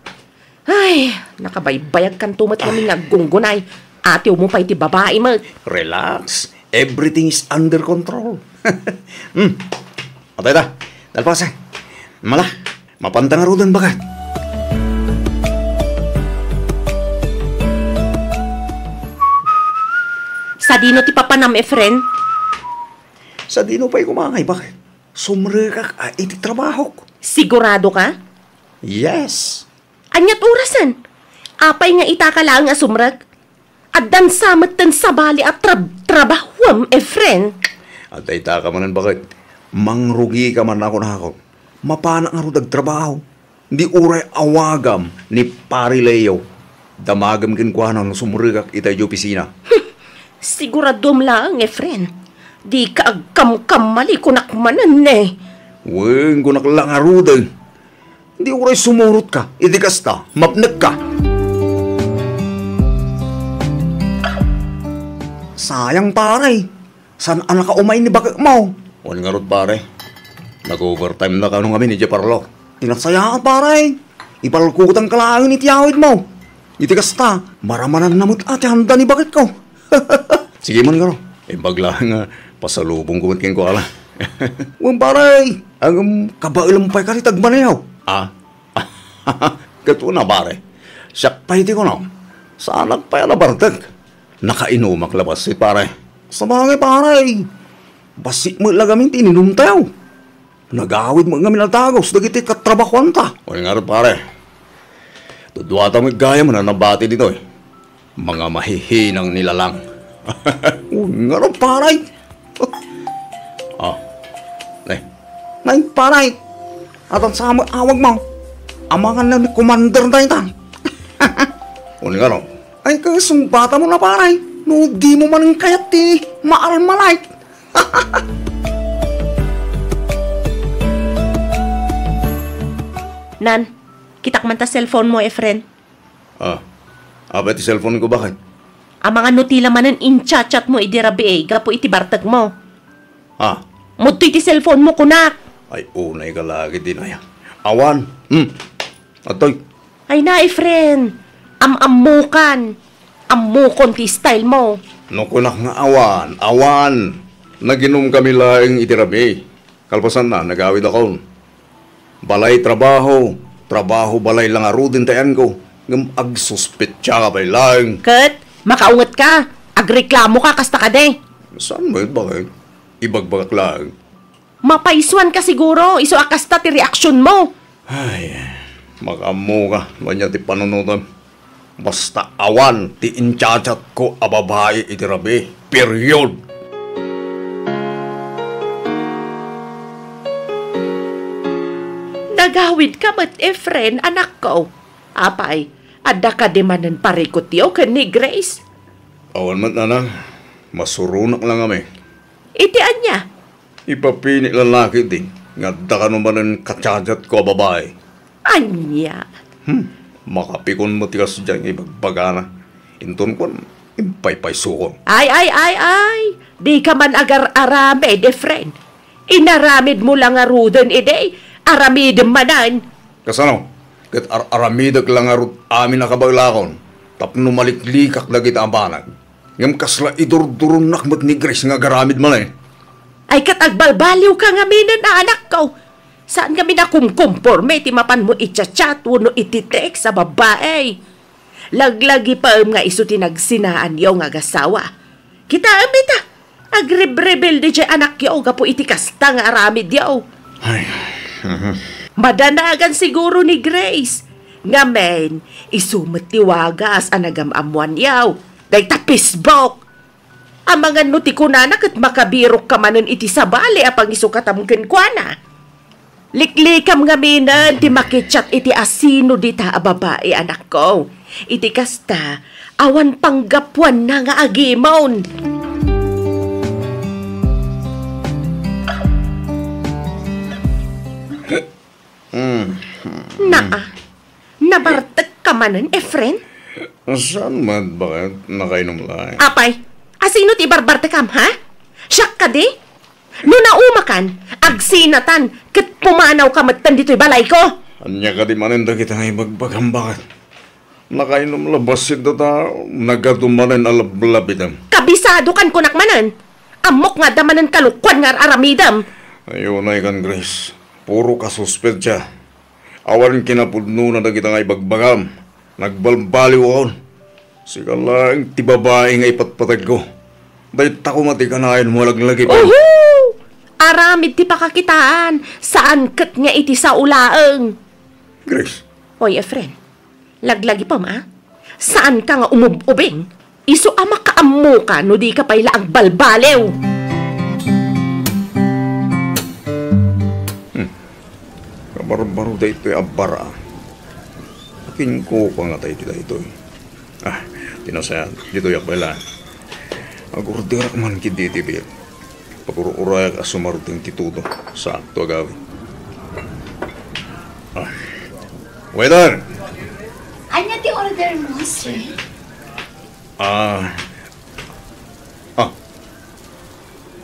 Ay, nakabaybayag kanto met ngamin nga aggunggunay. Atiwmo pay ti babai met. Relax. Everything is under control. Hmm. Atay ta. Dalpasa. Mala. Mapanta ngaruden, baket. Sadino ti papanam, Efren? Sadino pay kumangay, baket? Sumrekak a iti trabahok. Sigurado ka? Yes. Aniat orasen? Apay nga ita ka laeng a sumrek? Addan sa metten sabali a trab-, trabahuem, Efren. Adda ita ka manen, baket. Mangrugika man a kunakon. Mapanak ngarud agtrabaho. Di uray awagam ni Pare Leo. Damagem kenkuana no sumrekak itay opisina. Siguraduem laeng, Efren. Di ka agkamkamali kunak manen, ne. Wen, kunak la ngaruden. Di uray sumurot ka, iti kasta, mapnek ka. Sayang, pare. Saan a nakaumay ni baketmo? Wen ngarud, pare. Nag-overtime na kano ngamin idiay parlor. Ti nasayaat, pare. Ipalkutan ka laeng iti awidmo. Iti kasta, maramananna met a ti handa ni baketko. Sige man, garo. Imbag laeng nga pasalubongko met kenkuana. Wen, pare, ngem kabaelem pay kadi ti agmaneho. Ah? Ket una, pare. Siak pay ti kunom. Saanak pay a nabartek. Nakainumak la bassit, pare. Sabagay, pare. Bassit met la gamin ti ininumtayo. Nagawid met ngamin a dagus dagiti katrabahuanta. Wen ngarud, pare. Duduata met gayam a nabati ditoy. Mga mahihinang nilalang. Wen ngarud, pare. Ah. Ne. Nay, pare. Addan sa met awagmo. Amangan na ni Commander dayta. Wen ngarud. Ay, kasungbatamon a, pare. No dimo manen kayat ti maalmalay. Nan, kitak man ta cellphone mo, Efren. Ah, apay ti cellphone ko, baket? Amangan no ti la manen in-chat-chat mo idi rabii gapu iti bartek mo. Ah. Mudtoy ti cellphone mo, kunak. Ay, unay ka lagi, dinaya. Awan. Hmm. Atoy. Ay na, Efren. Am-ammokan. Ammokon ti style mo. No kunak nga awan, awan. Naginom kami laeng iti rabii. Kalpasanna, nagawid akon. Balay trabaho, trabaho balay la ngaruden ti ayanko, ngem agsuspetsa ka pay laeng. Ket makaunget ka, agreklamo ka kasta kadi. Saan met, baket? Ibagbagak laeng. Mapaisuan ka siguro, isu a kasta ti reaksionmo. Ay, makaammo ka, no ania ti panunotem. Basta awan ti inchatchatko a babai iti rabii. Period! Nagawidka met, Efren, anakko. Apay, adda kadi manen parikutyo ken ni Grace? Awan met, nanang. Masuronak la ngamin. Iti ania? Ipapini la ketdi nga adda kano manen kachatchatko a babai. Ania? Hmm, makapikon met ti kasdiay nga ibagbagana. Inton kuan, impaypaysukon. Ay, ay, ay, ay! Dika man agar-aramid, Efren. Inaramidmo la ngaruden idi, aramidem manen. Kasano? Ket ar-aramidek la ngarud amin a kabaelakon tapno maliklikak dagiti a banag. Ngem kasla idurduronnak met ni Grace nga agaramid manen. Ay, ket agbalbaliwka ngaminen a, anakko. Saan ngamin a kumkomporme ti mapanmo i-chat-chat wenno iti text a babai. Laglagipem nga isu ti nagsinaanyo nga agasawa. Kitaem ita, agrebrebelde diay anakyo gapu iti kasta nga aramidyo. Ay. Mhm. Madanagan siguro ni Grace. Ngamin, isu met ti wagas a nagam-ammoanyo. Dayta Facebook. Amangan no ti kunana ket makabirokka manen iti sabali a pangisukatam kenkuana. Liklikam ngaminen ti makichat iti asino dita a babai, anakko. Iti kasta, awan panggapuanna nga agimon. Mm. Naa, nabartekka manen, Efren? Saan met, baket? Nakainom laeng. Apay, asino ti barbartekam, ha? Siak kadi? No naumakan, agsinatan, ket pumanawka metten ditoy balayko. Ania kadi manen dagita nga ibagbagam, baket? Nakainom la bassit dayta, nagadu manen a lablabidem. Kabisadokan kunak manen. Ammok nga adda manen kalokoan nga ar-aramidem. Ay, unay kan, Grace. Puro kasuspetsa. Awan kinapudnona dagita nga ibagbagam. Nagbalbaliwakon. Sika laeng ti babai nga ipatpatagko. Dayta koma ti kanayon mo a laglagipem. Uhu! Aramid ti pakakitaan, saan ket nga iti sao laeng. Grace. Oy, Efren, laglagipem, a? Saanka nga umub-ubing? Isu a makaammoka no dika pay la agbalbaliw. Hmm. Kabarbaro daytoy a bar, a. Kinkuka nga tay ti daytoy. Ah, ti nasayaat, ditoyak pay laeng. Agorderak man ketdi iti beer. Pagur-urayak a sumaruteng ti tudo. Sakto a gawid. Ah. Waiter! Ania ti order mo, sir? Ah. Ah.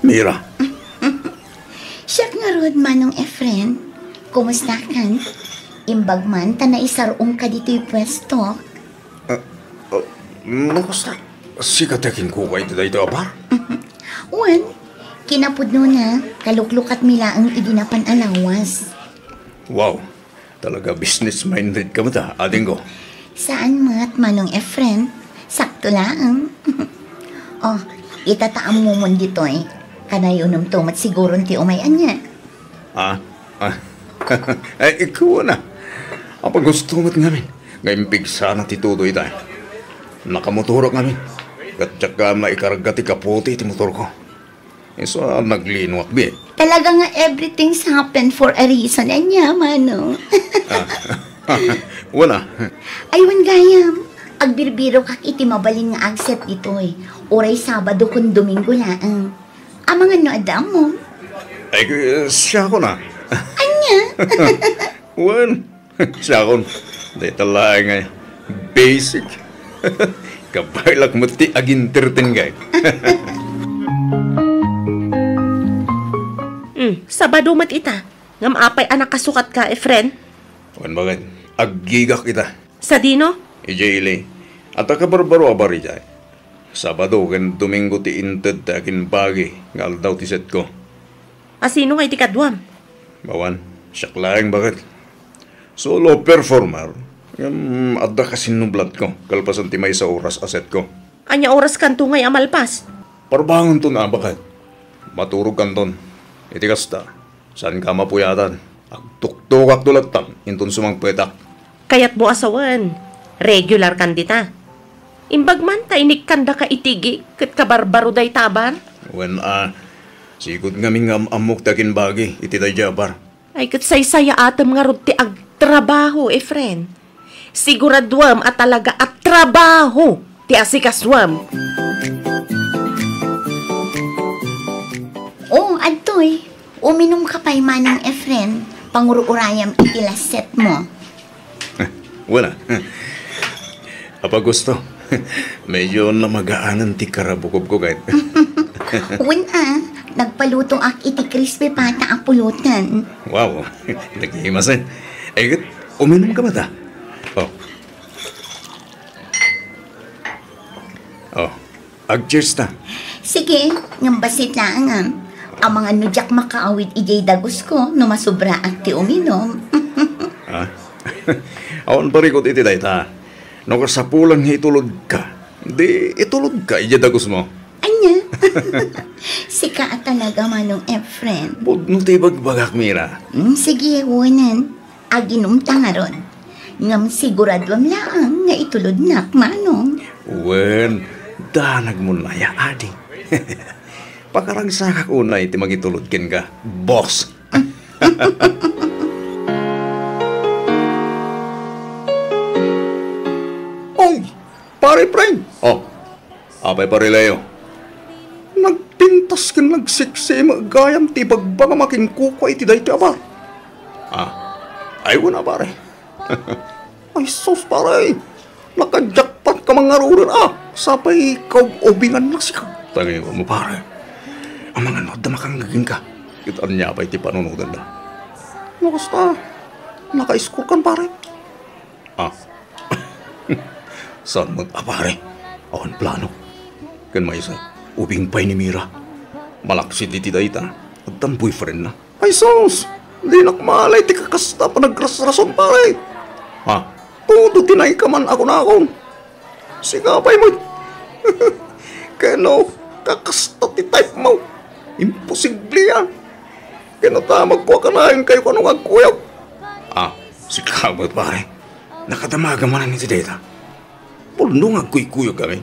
Mira. Siak ngarud, Manong Efren. Kumustakan? Imbag man ta naisar-ongka ditoy puesto. Ah, ah, no kasta, sika ti kinkuka iti daytoy a bar? Wen, kinapudnona, kaluklukatmi laeng idi napan a lawas. Wow, talaga business-minded ka met, a, adingko. Saan met, Manong Efren. Sakto laeng. Oh, itataam mo mon ditoy. Kanayonem to met siguron ti umay ania. Ah? Ah. Ay, ikaw na. Apay, gusto met ngamin nga impigsana ti tudo ita. Nakamotorok ngamin. Ket diak gayam naikarga ti kapote iti motorko. Isu a naglinoak, bi. Talaga nga everything's happen for a reason, ania, Manong? Ah. Wala. Ay, wen gayam. Agbirbirokak iti mabalin nga agset ditoy. Uray Sabado ken Domingo laeng. Amangan no adda ammom. Ay, siakon a. Ania? Wen, siakon. Dayta laeng nga basic. Kabaelak met ti aginterten gayam. Hmm, Sabado met ita. Ngem apay a nakasukatka, Efren? Wen, baket. Aggigak ita. Sadino? Idiay ili. Adda kabarbaro a bar idiay. Sabado ken Domingo ti inted ti agimbagi nga aldaw ti setko. Asino nga iti kaduam? Awan, Siak laeng, baket. Solo performer. Ngem adda kasinnublatko kalpasan ti maysa oras a setko. Ania oras kanto ngay a malpas? Parbangonton a, baket. Maturog kanton. Iti kasta, saanka a mapuyatan. Agtuktukakto latta inton sumangpetak. Kayatmo a sawen, regular kan dita. Imbag man ta inikkandaka iti gig ket kabarbaro dayta a bar? Wen a, sigud ngamin nga am-ammok ti akinbagi iti daydiay a bar. Ay, ket saysayaatem ngarud ti agtrabaho, Efren. Siguraduem a talaga a trabaho ti asikasuem. Oo, adtoy. Uminumka pay, Manong Efren. Pangur-urayam iti last setmo. Wala. Apa gusto? Medyo namagaanan ti karabukobko, kayat. Wen a, nagpalutoak iti crispy pata a pulutan. Wow, naghihimas, eh. Ay, ket, uminumka met a. Oh. Oh, ag-cheers ta. Sige, ngem bassit laeng, ah. Amangan no diak makaawid idiay dagusko no masubraak ti uminum. Ah? Awan parikut iti dayta. No kasapulan nga itulodka, di itulodka idiay dagusmo. Ania? Sika a talaga, Manong Efren. Pudno ti ibagbagak, Mira. Mm, sige, wenen. Aginumta ngarud. Ngem siguraduem laeng nga itulodnak, Manong. Wen, danagmon aya, adi. Pakaragsakak unay ti mangitulod kenka, boss. Oy, pare Frank! Oh, apay, pare Leo? Nagpintas ken nagsiksima gayam ti ibagbagam a kinkukua iti daytoy a bar. Ah, ay, wen a, pare. Ay, sus, pare. Naka-jackpot ka mangaruren, ah. Sapay kaub-ubingan na sika. Tangiwam, pare. Amangan no adda makanggaging ka. Ket ania pay ti panunotenda? No kasta, naka-score kan, pare. Ah. Saan met a, pare? Awan plano. Ken maysa, ubing pay ni Mira. Malaksid iti dayta, addan boyfriend na. Ay sus! Dinak malay ti kakasta a panagrasrason, pare. Ha? Todo ti naikaman a kunakon. Sika pay met. Ken no, kakasta ti type mo. Imposible a. Ken no ta, magkuakanayon kayo kano nga agkuyog. Ah, sika met, pare. Nakadamagam manen iti dayta. Pudno nga agkuykuyog kami.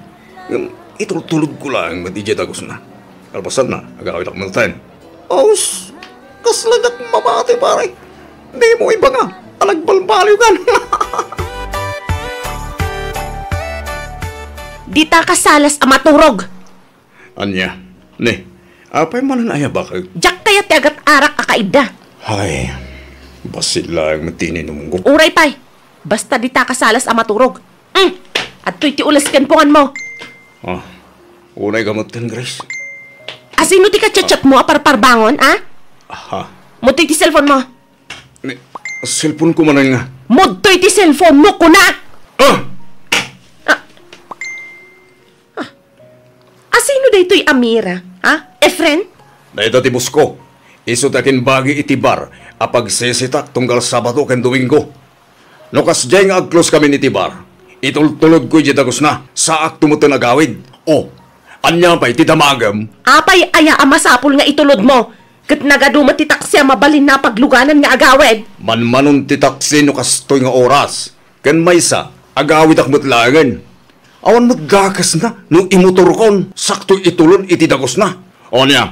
Ngem itultulodko laeng met idiay dagusna. Kalpasanna, agawidak metten. Aus, kasla diak mabati, pare. Dimo ibaga a nagbalbaliwkan. Dita ka salas a maturog. Ania? Ne, apay manen aya, baket? Diak kayat ti agat-arak a kaidda. Ay, bassit laeng met ti ininumko. Uray pay, basta dita ka salas a maturog. Mm, adtoy ti ules ken punganmo. Ah, unay ka metten, Grace. Asino ti kachatchatmo a parparbangon, a? Aha. Mudtoy ti cellphone mo. Ne, cellphone ko manen nga. Mudtoy ti cellphone mo, kunak! Ah! Ah. Ah. Asino daytoy a Mira, ha? Efren? Dayta ti boss ko. Isu ti akinbagi iti bar a pagsisitak tunggal Sabado ken Domingo. No kasdiay nga ag-close kami iti bar, itultulodko idiay dagusna. Saakto metten agawid. O, ania pay ti damagem? Apay aya a masapul nga itulodmo? Ket nagadu met ti taksi a mabalinna a pagluganan nga agawid. Manmanon ti taksi no kastoy nga oras. Ken maysa, agawidak met laengen. Awan met dakesna no imotorkon, sakto itulon iti dagusna. Ania,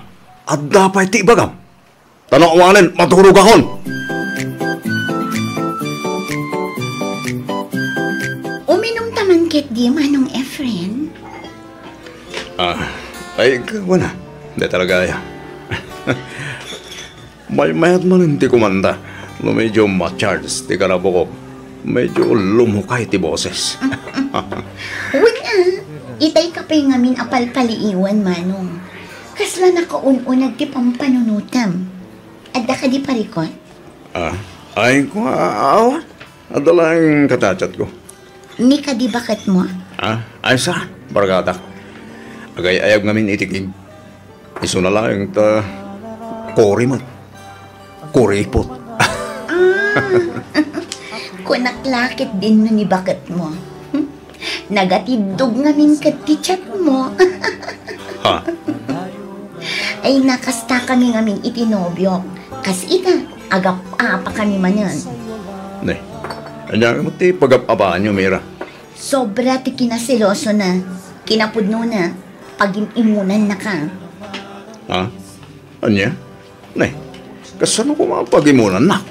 adda pay ti ibagam? Ta no awanen, maturogakon. Uminumta man ketdi, Manong Efren? Ah, ay, wen a. Di talaga aya. Maymayat manen ti kumanta no medyo ma-charge ti karabukok. Medyo lumukay ti boses. Wen a, itay ka pay ngamin a palpaliiwan, Manong. Kasla nakaun-uneg ti pampanunotem. Adda kadi parikut? Ah, ay, kua, awan. Adda laeng kachatchatko. Ni kadi baketmo? Ah, ay, sa, barkadak. Agay-ayab ngamin iti gig. Isuna laeng ta kuri met. Kuripot. Kunak la ket dinno ni baketmo. Nagatiddog ngamin ket ti chatmo. Ha? Ay, nakasta kami ngamin iti nobiok. Kas ita, agap-apa kami manen. Ne, ania met ti pagap-apaanyo, Mira? Sobra ti kinaselosona, kinapudnona, pagim-imunannaka. Ha? Ania? Ne, kasano koma pagimunannak?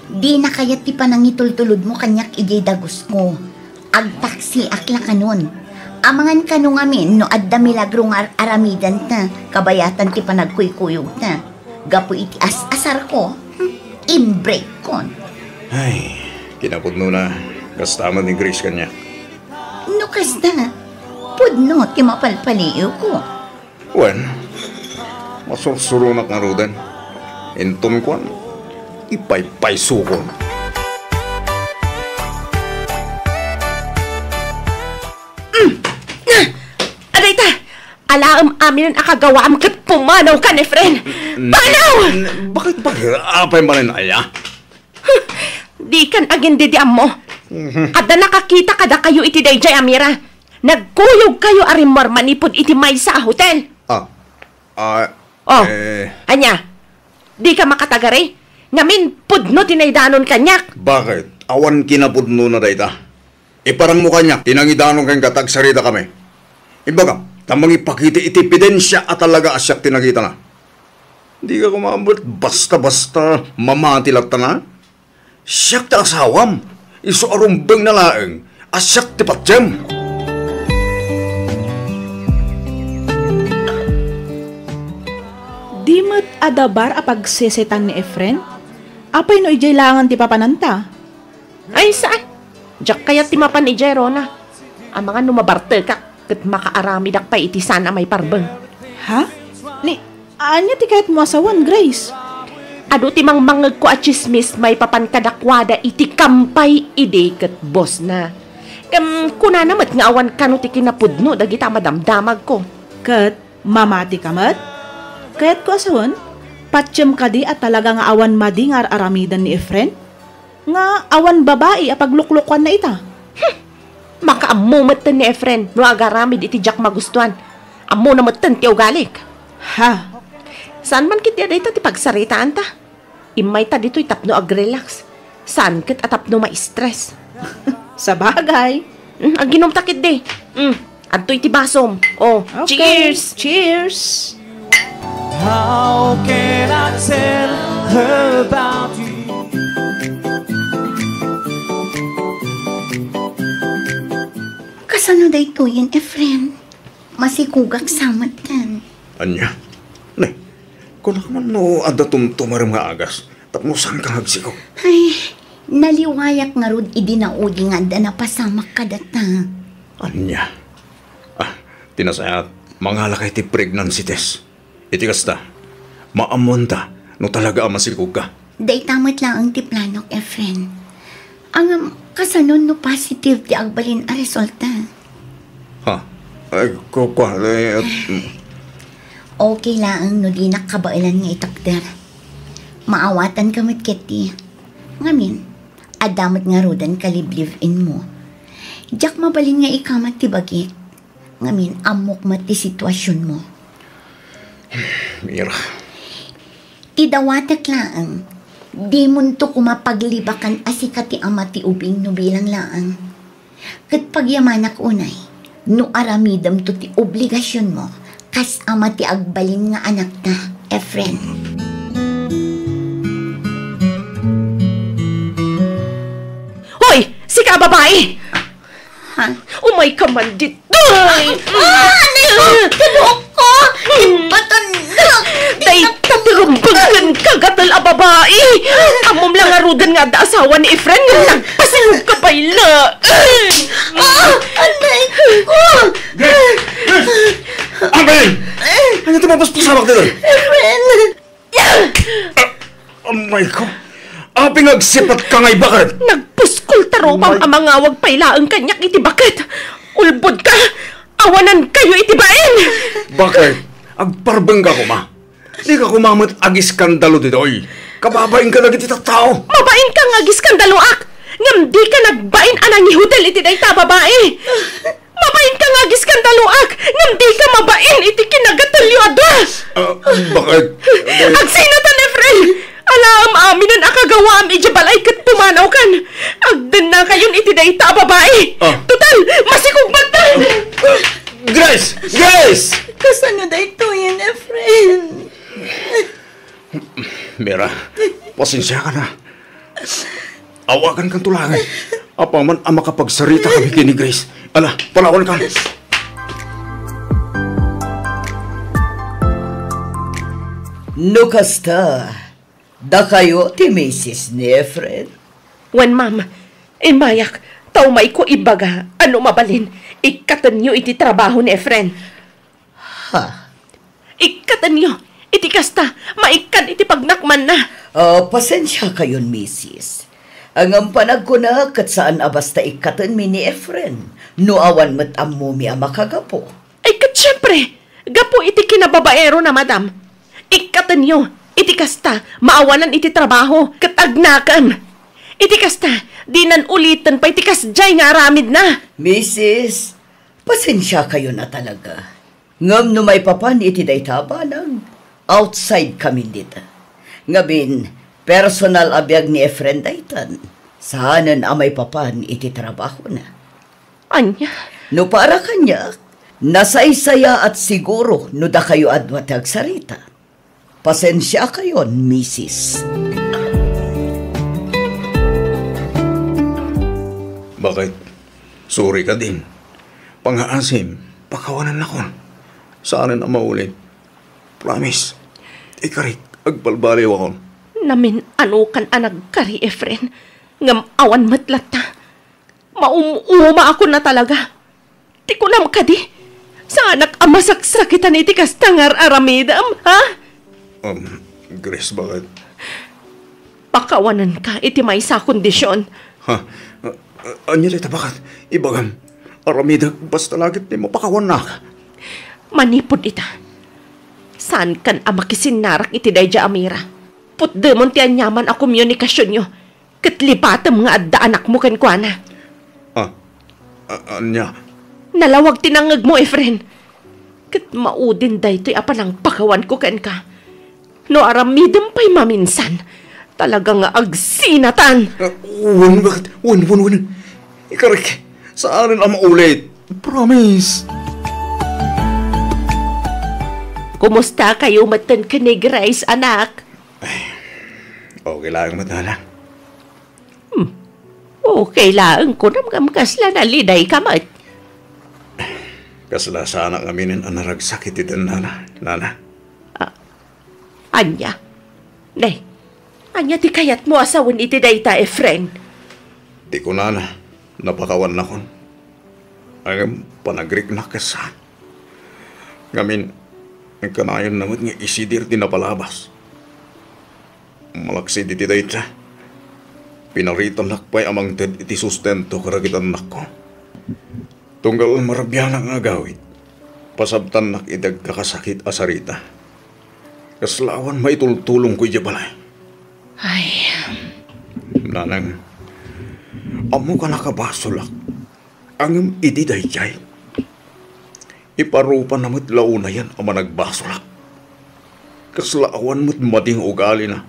Dina kayat ti panangitultulodmo kaniak idiay dagusko. Agtaksiak la kanon. Amangan kano ngamin no adda milagro nga ar-aramidanta, kabayatan ti panagkuykuyogta. Gapu iti as-asarko, hmm, imbrekkon. Ay, kinapudnona, kasta met ni Grace kaniak. No kasta, pudno ti mapalpaliiwko. Wen, masursuronak ngaruden. Inton kuan, ipaypaysukon. Mm. Adayta, alaem aminen a kagawaam ket pumanawkan, Efren. N-, Panaw! N-, bakit, bakit? Apay manen aya? Dikan agin-idi ammo. Mhm. Adda nakakita kadakayo iti daydiay a Mira. Nagkuyogkayo a rimmuar manipud iti maysa a hotel. Ah, ah, Oh, eh. Ania? Dika makatagari? Ngamin, pudno ti naidanon kaniak. Bakit? Awan kinapudnona dayta. Iparangmo kaniak ti nangidanon kenka ta agsarita kami. Ibagam, ta mangipakita iti ebidensia a talaga a siak ti nakitana. Dika koma met basta-basta mamati latta na. Siak ti asawam, isu a rumbengna laeng a siak ti patiem. Di met adabar a pagsesetan ni Efren? Apay no idiay laengen ti papananta? Ay, saan? Diak kayat ti mapan idiay, Rona. Amangan no mabartekak ket makaaramidak pay iti saan a maiparbeng. Ha? Ni, ania ti kayatmo a sawen, Grace? Adu ti mangmangngegko a tsismis maipapan kadakuada iti kampay idi ket bosna. Ngem kunana met nga awan kano ti kinapudno dagita a madamdamagko. Ket mamati ka met? Kayatko a sawen, patiem kadi a talaga nga awan madi nga ar-aramiden ni Efren? Nga awan babai a pagluklukoanna ita? Hmm. Makaammo metten ni Efren no agaramid iti diak magustuan. Ammona metten ti ugalik. Ha? Saan man ketdi a dayta ti pagsaritaanta? Immayta ditoy tapno agrelax. Saan ket a tapno ma-stress. Sabagay. Mm, aginumta ketdi. Mm, adtoy ti basom. Oh, okay. Cheers! Cheers! How can I tell her about you? Kasano daytoyen, Efren? Masikogak sa metten. Ania? Ne, kunak man no adda tumtumarem nga agas. Tapno saanka nga agsikog? Ay, naliwayak ngarud idi naudi nga adda napasamak kadata. Ania? Ah, ti nasayaat, mangalaka iti pregnancy test. Iti kasta, maammoanta no talaga a masikogka. Dayta met laeng ti planok, Efren. Ngem, kasano no positive ti agbalin a resulta? Ha? Ay, ku-, kua-, eh, at, mm. Okay laeng no dinak kabaelan nga itakder. Maawatanka met ketdi. Ngamin, adda met ngaruden ka live-in mo. Diak mabalin nga ikamat ti bagik. Ngamin, ammok met ti situasionmo. Mira. Ti dawatek laeng, dimonto koma paglibakan a sika ti ama ti ubing no bilang laeng. Ket pagyamanak unay, no aramidemto ti obligasionmo kas ama ti agbalin nga anakta, Efren. Hoy! Sika a babai! Ha? Umayka man ditoy! Ah! Ah! Ano yun? Tibuok ko! Imbatan na! Dayta ti rumbeng ken kagatel a babai! Ammom la ngaruden nga adda asawa ni Efren ngem nagpasikogka pay laeng! Ah! Anay ko! Grace! Grace! Amen! Ano ti mapuspusamak ditoy? Efren! Amay ko! Apay nga agsipatka nga ibaket? Nagpuskol ta rupam a mangawag pay laeng kaniak iti baket. Ulbodka! Awanankayo iti bain! Bakit? Agparbengka koma? Dika koma met agiskandalo ditoy. Kababain ka dagiti tattao. Mabain ka nga agiskandaloak, ngem dika nagbain a nangihotel iti dayta a babai. Mabain ka nga agiskandaloak, ngem dika mabain iti kinagatelyo a dua. Ah, bakit? Agsinatan, Efren! Alaem aminen a kagawaam idiay balay ket pumanawkan. Agdennakayon iti dayta a babai. Ah. Total, masikog man ta! Ah, Grace! Grace! Kasano daytoyen, Efren? Mira, pasensiakan. Awagankanto laeng. Apaman a makapagsarita kami ken ni Grace. Ala, palawankan. No kasta, dakayo ti misis ni Efren? Wen, ma'am. Immayak, ta umayko ibaga a no mabalin, ikkatenyo iti trabaho ni Efren. Ha? Ikkatenyo, iti kasta, maikkan iti pagnakmanna. Ah, pasensiakayon, misis. Ngem panagkuna ket saan a basta ikkatenmi ni Efren, no awan met ammomi a makagapu. Ay, ket siempre, gapu iti kinababaerona, madam. Ikkatenyo, iti kasta, maawanan iti trabaho, ket agnakem. Iti kasta, dinan uliten pay ti kasdiay nga aramidna. Misis, pasensiakayon a talaga. Ngem no maipapan iti dayta a banag, outside kamin dita. Ngamin, personal a biag ni Efren daytan. Saanen a maipapan iti trabahona. Ania? No para kaniak, nasaysayaat siguro no dakayo a dua ti agsarita. Pasensiakayon, misis. Bakit? Suri ka din. Pangaasim, pakawanannakon. Saanen a maulit. Promise. Ikarik, agbalbaliwakon. Namin-anokan a nagkari, Efren. Ngem awan met latta. Maum-umaakon a talaga. Ti kunam kadi, saanak a masaksakitan iti kasta nga ar-aramidem, ha? Um, Grace, bakit? Pakawanenka iti maysa a kondisyon. Ha? A-, a-, ania dayta, bakit? Ibagam, aramidek basta la ket ti mapakawannak. Manipud ita, saankan a makisinnarak iti daydiay a Mira. Putdemon ti aniaman a komunikasionyo. Ket lipatem nga adda anakmo kenkuana. Ah, a-, ania? Nalawag ti nangngegmo, Efren. Ket maudin daytoy a panangpakawanko kenka. No aramidem pay maminsan, talaga nga agsinatan. Ah, wen, bakit? Wen, wen, wen. Ikarik, saanen a maulit. Promise. Kumusta kayo metten ken ni Grace, anak? Ay, okay laeng met, nana. Hmm. Okay laeng kunam ngem kasla naliday ka met. Kasla saanak ngaminen a naragsak iti dennana, nana. Ah, ania? Ne, ania ti kayatmo a sawen iti dayta, Efren? Ti kunana, napakawannakon. Ngem panagriknak ket saan. Ngamin, kanayon na met nga isidir ti napalabas. Malaksid iti dayta, pinaritanak pay a mangted iti sustento kadagiti annakko. Tunggal marabianak nga agawid, pasabtannak iti agkakasakit a sarita. Kasla awan maitultulongko idiay balay. Ay. Nanang, ammok a nakabasolak. Ngem idi daydiay, iparupana met la unayen a managbasolak. Kasla awan met madi nga ugalina.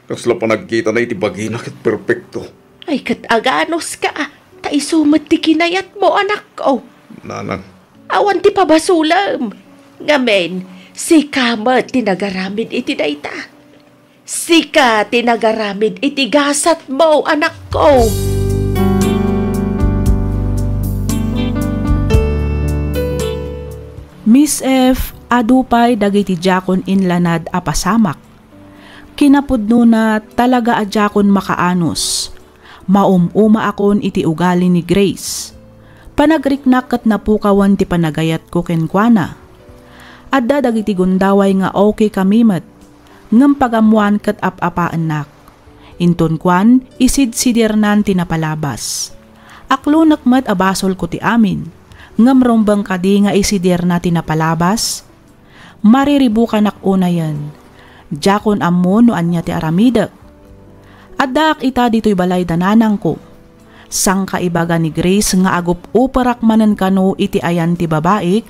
Kasla panagkitana iti bagina ket perpekto. Ay, ket aganuska, ta isu met ti kinayatmo, anakko. Nanang. Awan ti pabasolem. Ngamin, sika met ti nagaramid iti dayta. Sika ti nagaramid iti gasatmo, anakko. Miss F, adu pay dagiti diakon inlanad a pasamak. Kinapudnona, talaga a diakon makaanus. Maum-umaakon iti ugali ni Grace. Panagriknak ket napukawan ti panagayatko kenkuana. Adda dagiti gundaway nga okay kami met, ngem pagammoan ket ap-apaennak. Inton kuan, isidsidirnan ti napalabas. Aklonek met a basolko ti amin, ngem rumbeng kadi nga isidirna ti napalabas? mariribukanak unayen. Diakon ammo no ania ti aramidek. Addaak ita ditoy balay da nanangko. Sangkaibaga ni Grace nga agup-uperak manen kano iti ayan ti babaik,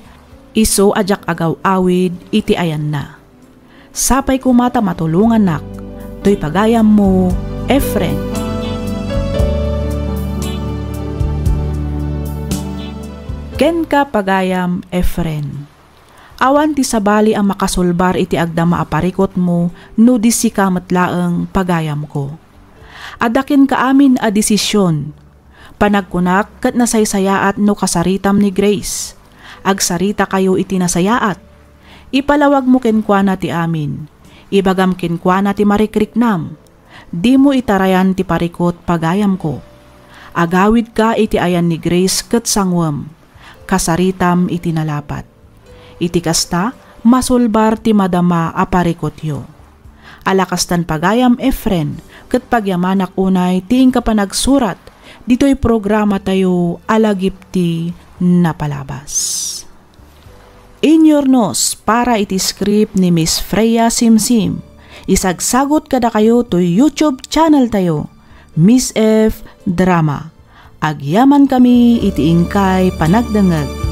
isu a diak agaw-awid iti ayanna. Sapay koma ta matulongannak toy pagayammo, Efren. Kenka, pagayam Efren. Awan ti sabali a makasulbar iti agdama a parikutmo no di sika met laeng, pagayamko. Adda kenka amin a desisyon. Panagkunak ket nasaysayaat no kasaritam ni Grace. Agsaritakayo iti nasayaat. Ipalawagmo kenkuana ti amin. Ibagam kenkuana ti marikriknam. Dimo itarayan ti parikut, pagayamko. Agawidka iti ayan ni Grace ket sanguem. Kasaritam iti nalapat. Iti kasta, masulbar ti madama a parikutyo. Ala kastan, pagayam Efren, ket pagyamanak unay ti inka panagsurat ditoy programatayo a Lagip ti Napalabas. Inyurnos para iti script ni Miss Freya Simsim. Isagsagot kadakayo toy YouTube channel tayo, Miss F Drama. Agyamankami iti inkay panagdengngeg.